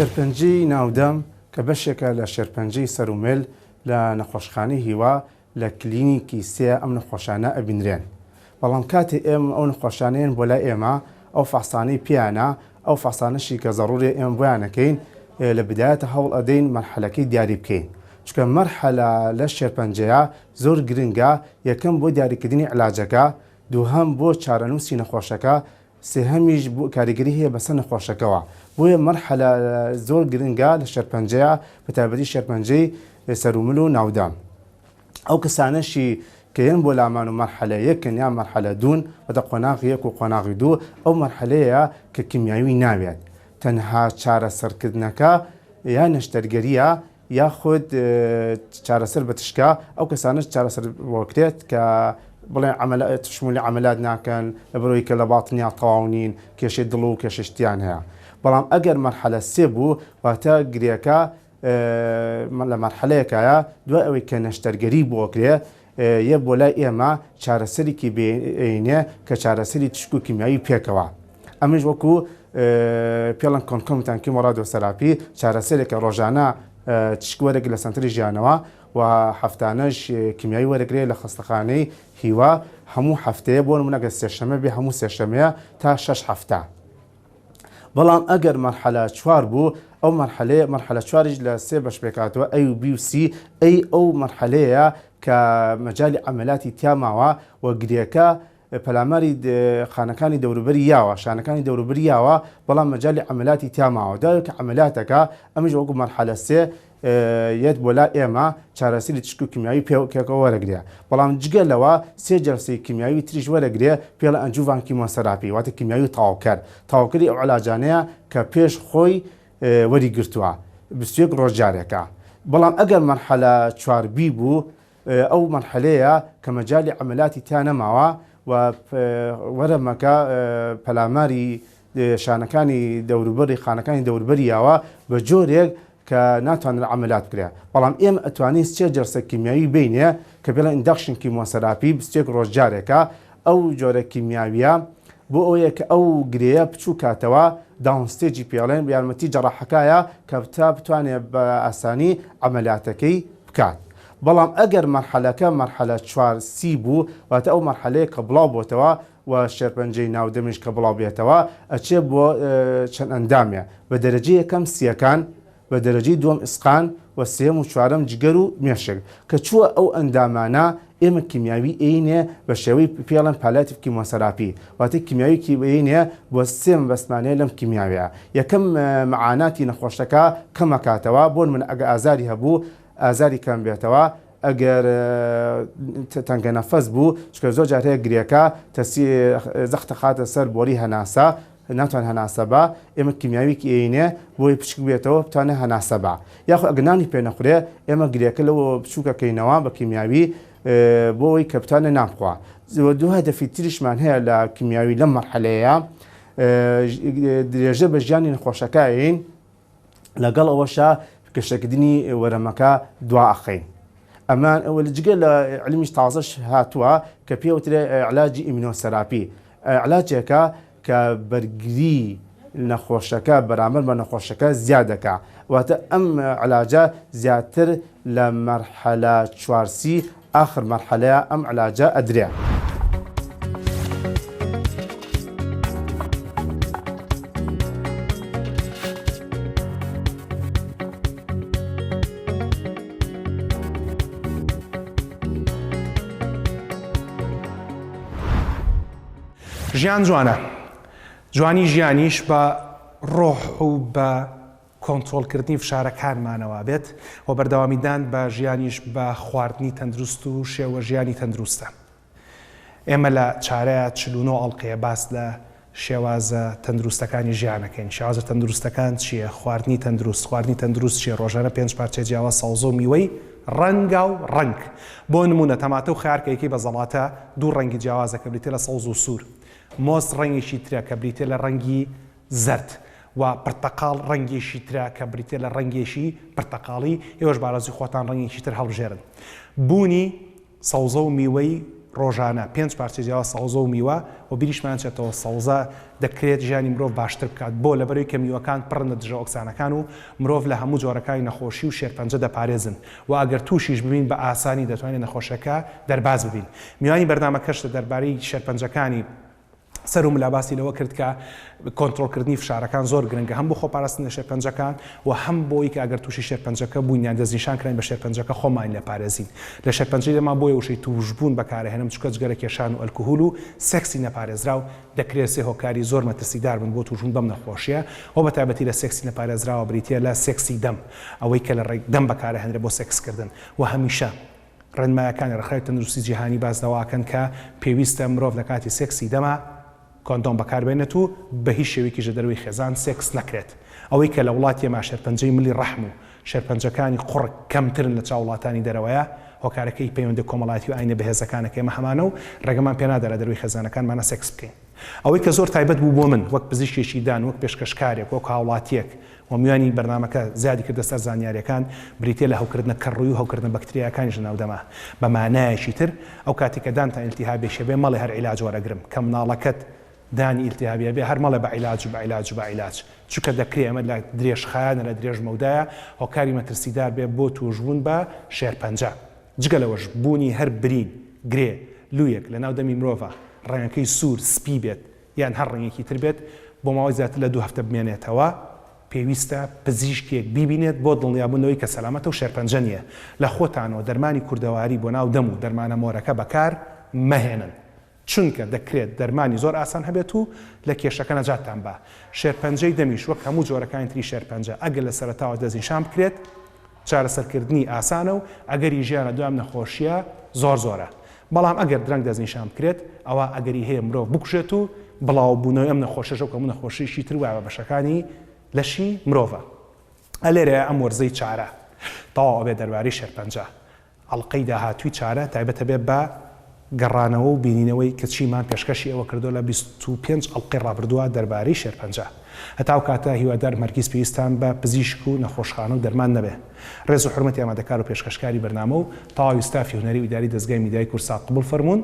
شێرپەنجەی ناودەم کە بەشێکە لە شێرپەنجەی سەر و مل لە نەخۆشخانەی هیوا لە کلینیکی سێ ئەم نەخۆشانە ئەبینرێن بەڵام کاتێ ئێمە ئەو نەخۆشانەیەن بۆ لای ئێمە ئەو فەحسانەی پێیانە ئەو فەحسانەشی کە زەڕوریە ئێمە بۆیان ئەکەین لە بدایەتە هەوڵ ئەدەین مەرحەلەکەی دیاری بکەین چونکە مەرحەلە لە شێرپەنجەیە زۆر گرنگە یەکەم بۆ دیاریکردنی علاجەکە دووهەم بۆ چارەنووسی نەخۆشەکە سێهەمیش کاریگەری هەیە بەسەر نەخۆشەکەوە، بۆیە مەرحەلە زۆر گرنگە لە شێرپەنجەیە بەتایبەتی شێرپەنجەی سەرومل و ناودەم. ئەو کەسانەشی کە یەن بۆ لامان و مەرحەلە یەکن یان مەرحەلە دوون واتە قۆناغی یەک و قۆناغی دوو ئەو مەرحەلەیە کە کیمیاوی ناوێت تەنها چارەسەرکردنەکە یا نەشتەرگەریە یاخود چارەسەر بە تشکە، ئەو کەسانەش چارەسەر بۆ کرێت کە بڵێن تشمولی عەمەلات ناکەن لەبەرئەوەی کە لە باتنیان تەواو نین، کێشەی دڵ و کێشەی شتیان هەیە. بەڵام ئەگەر مەرحەلە سێ بوو واتە گرێکە لە مەرحەلەیەکایە دوای ئەوەی کە نەشتەرگەری بۆ کرێ یە بۆ لای ئێمە چارەسەرێکی بێینێ کە چارەسەری تشک و کیمیاوی پێکەوە ئەمەش وەکو پێڵەن concomitant chemoradiotherapy چارەسەرێکە ڕۆژانە تشک وەرەگرێت لە سەنتەری ژیانەوە و هەفتانەش کیمیاوی وەرەگرێ لە خەستەخانەی هیوا هەموو هەفتەیە بۆ نمونە گەر سێشەمە بێ هەموو سێشەمەیە تا شەش هەفتە بەڵام ئەگەر مەرحەلە چوار بوو ئەو مەرحەلەیە مەرحەلە چواریش لە سێ بەش پێکهاتووە A و B و C A ئەو مەرحەلەیە کە مەجالی عەمەلاتی تیا ماوە و گرێکە پەلاماری خانەکانی دەوروبەری یاوە شانەکانی دەوروبەری یاوە بەڵام مەجالی عەمەلاتی تیا ماوە دوای کە عەمەلاتەکە ئەمیش وەکو مەرحەلە سێ یەت بۆ لای ئێمە چارەسەری تشک و کیمیاوی پێکەوە وەرەگرێ بەڵام جگە لەوە سێ جەلسەی کیمیاوی تریش وەرەگرێ پێڵە adjuvant chemotherapy واتە کیمیاوی تەواوکەر تەواوکەری ئەو علاجانەیە کە پێش خۆی وەری گرتووە 21 ڕۆژ جارێکە بەڵام ئەگەر مەرحەلە چوار B بوو ئەو مەرحەلەیە کە مەجالی عەمەلاتی تیا نەماوە و وەرەمەکە پەلاماری شانەکانی دەوروبەری خانەکانی دەوروبەری یاوە بە جۆرێک کە ناتوانرێت عەمەلات بکرێت بەڵام ئێمە ئەتوانین سێ جەلسە کیمیاوی بینێ کە پێڵێن induction chemotherapy 21 ڕۆژ جارێکە ئەو جۆرە کیمیاویە بۆ ئەوەیە کە ئەو گرێیە بچوو کاتەوە down stage ی پێڵێن بە یارمەتی جەڕاحەکایە کە تا بتوانێت بە ئاسانی عەمەلاتەکەی بکات بەڵام ئەگەر مەرحەلەکە مەرحەلە چوار C بوو واتە ئەو مەرحەلەیە کە بڵاو بۆتەوە و شێرپەنجەی ناو دەمیش کە بڵاو بێتەوە ئەچێ بۆ چەند ئەندامێ بە دەرەجەی یەکەم سیەکان. بە دەرەجەی دووەم ئیسقان و سێیەم و چوارەم جگەر و مێشک. کە چووە ئەو ئەندامانە ئێمە کیمیاوی ئێینێ بە شێوەی پێی ئەڵێن palliative chemotherapy واتە کیمیاوی ئێینێ بۆ سێ مەبەستمان هەیە لەم کیمیاویە یەکەم معاناتی نەخۆشەکە کەم ئەکاتەوە بۆ نمونە ئەگەر ئازاری هەبوو ئازاری کەم بێتەوە ئەگەر تەنگە نەفەس بوو چونکە زۆر جار هەیە گرێکە تەسی زەخت ئەخاتە سەر بۆری هەناسە ناتوان هەناسە با ئێمە کیمیاویکی ئێینێ بۆی بچک بێتەوە بتوانێ هەناسە با یاخۆ ئەگەر نانی پێ نەخورێ ئێمە گرێکە لەوە بچووکەکەینەوە بە کیمیاوی بۆ ئەوەی کە بتوانێ نان بخوا دوو هەدەفی تریشمان هەیە لە کیمیاوی لەم مەرحەلەیە درێژە بە ژیانی نەخۆشەکە ئەین لەگەڵ ئەوەشا گەشەکردنی وەرەمەکە دوا ئەخەین. ئەمە جگە لە علمیش تازەش هاتووە کە پێوترێ علاجی immunotherapy علاجێکە کە بەرگری نەخۆشەکە بەرامبەر بە نەخۆشەکە زیاد دەکا واتە ئەم علاجە زیاتر لە مەرحەلە چوار C ئاخر مەرحەلەیە ئەم علاجە ئەدرێ. ژیان جوانە جوانی ژیانیش بە ڕۆح و بە کۆنترۆڵکردنی فشارەکانمانەوە بێت و بەردەوامیدان بە ژیانیش بە خواردنی تەندروست و شێوە ژیانی تەندروستە. ئێمە لە چارەیا 49 ئەڵقەیە باس لە شێوازە تەندروستەکانی ژیان ئەکەین. شێوازە تەندروستەکان چییە؟ خواردنی تەندروست، خواردنی تەندروست چییە؟ ڕۆژانە پێنج پارچەی جیاواز سەوزە و میوەی ڕەنگاو ڕەنگ. بۆ نموونە تەماتە و خەیار کە ئەیکەی بە زەڵاتە دوو ڕەنگی جیاوازە کە بریتیە لە سەوز و سوور. مۆز ڕەنگێکی ترە کە بریتیە لە ڕەنگی زەرد و پرتەقاڵ ڕەنگێکی ترە کە بریتیە لە ڕەنگێکی پرتەقاڵی، ئێوەش بە ئارەزووی خۆتان ڕەنگێکی تر هەڵبژێرن. بوونی سەوزە و میوەی ڕۆژانە، پێنج پارچەی جیاواز سەوزە و میوە و بیریشمان چێتەوە سەوزە دەکرێت ژیانی مرۆڤ باشتر بکات، بۆ؟ لەبەرئەوەی کە میوەکان پڕن لە دژەئۆکسانەکان و مرۆڤ لە هەموو جۆرەکانی نەخۆشی و شێرپەنجە دەپارێزن و ئەگەر تووشیش ببین بە ئاسانی دەتوانین لە نەخۆشیەکە دەرباز ببین. میوانی بەرنامەکەش لە دەربارەی شێرپەنجەکانی سەر و ملا باسی لەوە کرد کە کۆنترۆڵکردنی فشارەکان زۆر گرنگە هەم بۆ خۆپاراستن لە شێرپەنجەکان و هەم بۆی کە ئەگەر تووشی شێرپەنجەکە بووین یان دەستنیشان کراین بە شێرپەنجەکە خۆمان لێپارێزین لە شێرپەنجەی دەما بۆیە وشەی تووشبوون بەکارەهێنم چونکە جگەرە کێشان و ئەلکهول و سێکسی نەپارێزراو دەکرێت سێ هۆکاری زۆر مەترسیدار بن بۆ تووشبوون بەم نەخۆشیە و بە تایبەتی لە سێکسی نەپارێزراوە بریتیە لە سێکسی دەم ئەوەی کە لە ڕێی دەم بەکارەهێنرێت بۆ سێکسکردن و هەمیشە ڕێنمایەکانی ڕێکخراوی تەندروستی جیهانی باس لەوە ئەکەن کە پێویستە مرۆڤ لە کاتی سێکسی دەما کۆندۆم بەکاربێنێت و بە هیچ شێوەیەکیش لە دەرەوەی خێزان سێکس نەکرێت. ئەوەی کە لە وڵاتی ئێمە شێرپەنجەی ملی ڕەحم و شێرپەنجەکانی قوڕگ کەمترن لە چاو وڵاتانی دەرەوەیە هۆکارەکەی پەیوەندە کۆمەڵایەتی و ئاینە بەهێزەکانە کە ئێمە هەمانە و ڕێگەمان پێنادا لە دەرەوەی خێزانەکانمانا سێکس بکەین. ئەوەی کە زۆر تایبەت بوو بۆ من وەک پزیشکێکی دان، وەک پێشکەشکارێک، وەک هاوڵاتییەک و میوانی بەرنامەکە زیادی کردە سەر زانیارییەکان، بریتییە لە هەوکردنە کەڕووی و هەوکردنە بەکتریایەکانیش لە ناو دەما. بە مانایەکی تر، ئەو کاتەی کە دانتان ئیلتیهابێکی هەبێ مەڵێ هەر عیلاج وەرەگرم، کە مناڵەکەت دانی ئیلتیهابی هەبێ هەر مەڵێ بە عیلاج و بە عیلاج و بە عیلاج، چونکە دەکرێ ئەمە لە درێژخایەنە، لە درێژمەودایە هۆکاری مەترسیدار بێ بۆ تووشبوون بە شێرپەنجە. جگە لەوەش بوونی هەر برین، گرێ، لوویەک لە ناو دەمی مرۆڤا، ڕەنگەکەی سوور، سپی بێت یان هەر ڕەنگێکی تر بێت، بۆ ماوەی زیاتر لە دوو هەفتە بمێنێتەوە، پێویستە پزیشکێک بیبینێت بۆ دڵنیابوون لەوەی کە سەلامەتە و شێرپەنجە نییە. لە خۆتانەوە دەرمانی کوردەواری بۆ ناو دەم و دەرمانە مۆرەکە بەکار مەهێنن. چونکە دەکرێت دەرمانی زۆر ئاسان هەبێت و لە کێشەکە نەجاتتان با. شێرپەنجەی دەمیش وەک هەموو جۆرەکانی تری شێرپەنجە ئەگەر لە سەرەتاوە دەستنیشان بکرێت چارەسەرکردنی ئاسانە و ئەگەری ژیان لە دوای ئەم نەخۆشییە زۆر زۆرە. بەڵام ئەگەر درەنگ دەستنیشان بکرێت ئەوا ئەگەری هەیە مرۆڤ بکوژێت و بڵاوبوونەوەی ئەم نەخۆشیەش وەک هەموو نەخۆشییەکی تر وایە بە بەشەکانی لەشی مرۆڤە. ئەلێرەیە ئەم وەرزەی چارە تەواو ئەبێت دەربارەی شێرپەنجە. ئەڵقەی داهاتووی چارە تایبەتە بێت بە گەڕانەوە و بینینەوەی کە چیمان پێشکەشی ئێوە کردووە لە 25 ئەڵقەی ڕابردووە دەربارەی شێرپەنجە. هەتا ئەو کاتە هیوادارم هەرگیز پێویستتان بە پزیشک و نەخۆشخانە و دەرمان نەبێ. ڕێز و حورمەتی ئامادەکار و پێشکەشکاری بەرنامە و تەواوی ستافی هونەری و ئیداری دەزگای میدیایی کوردسات قبوڵ فەرموون.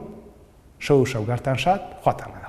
شەو و شەوگارتان شاد. خواتان لەگەڵ.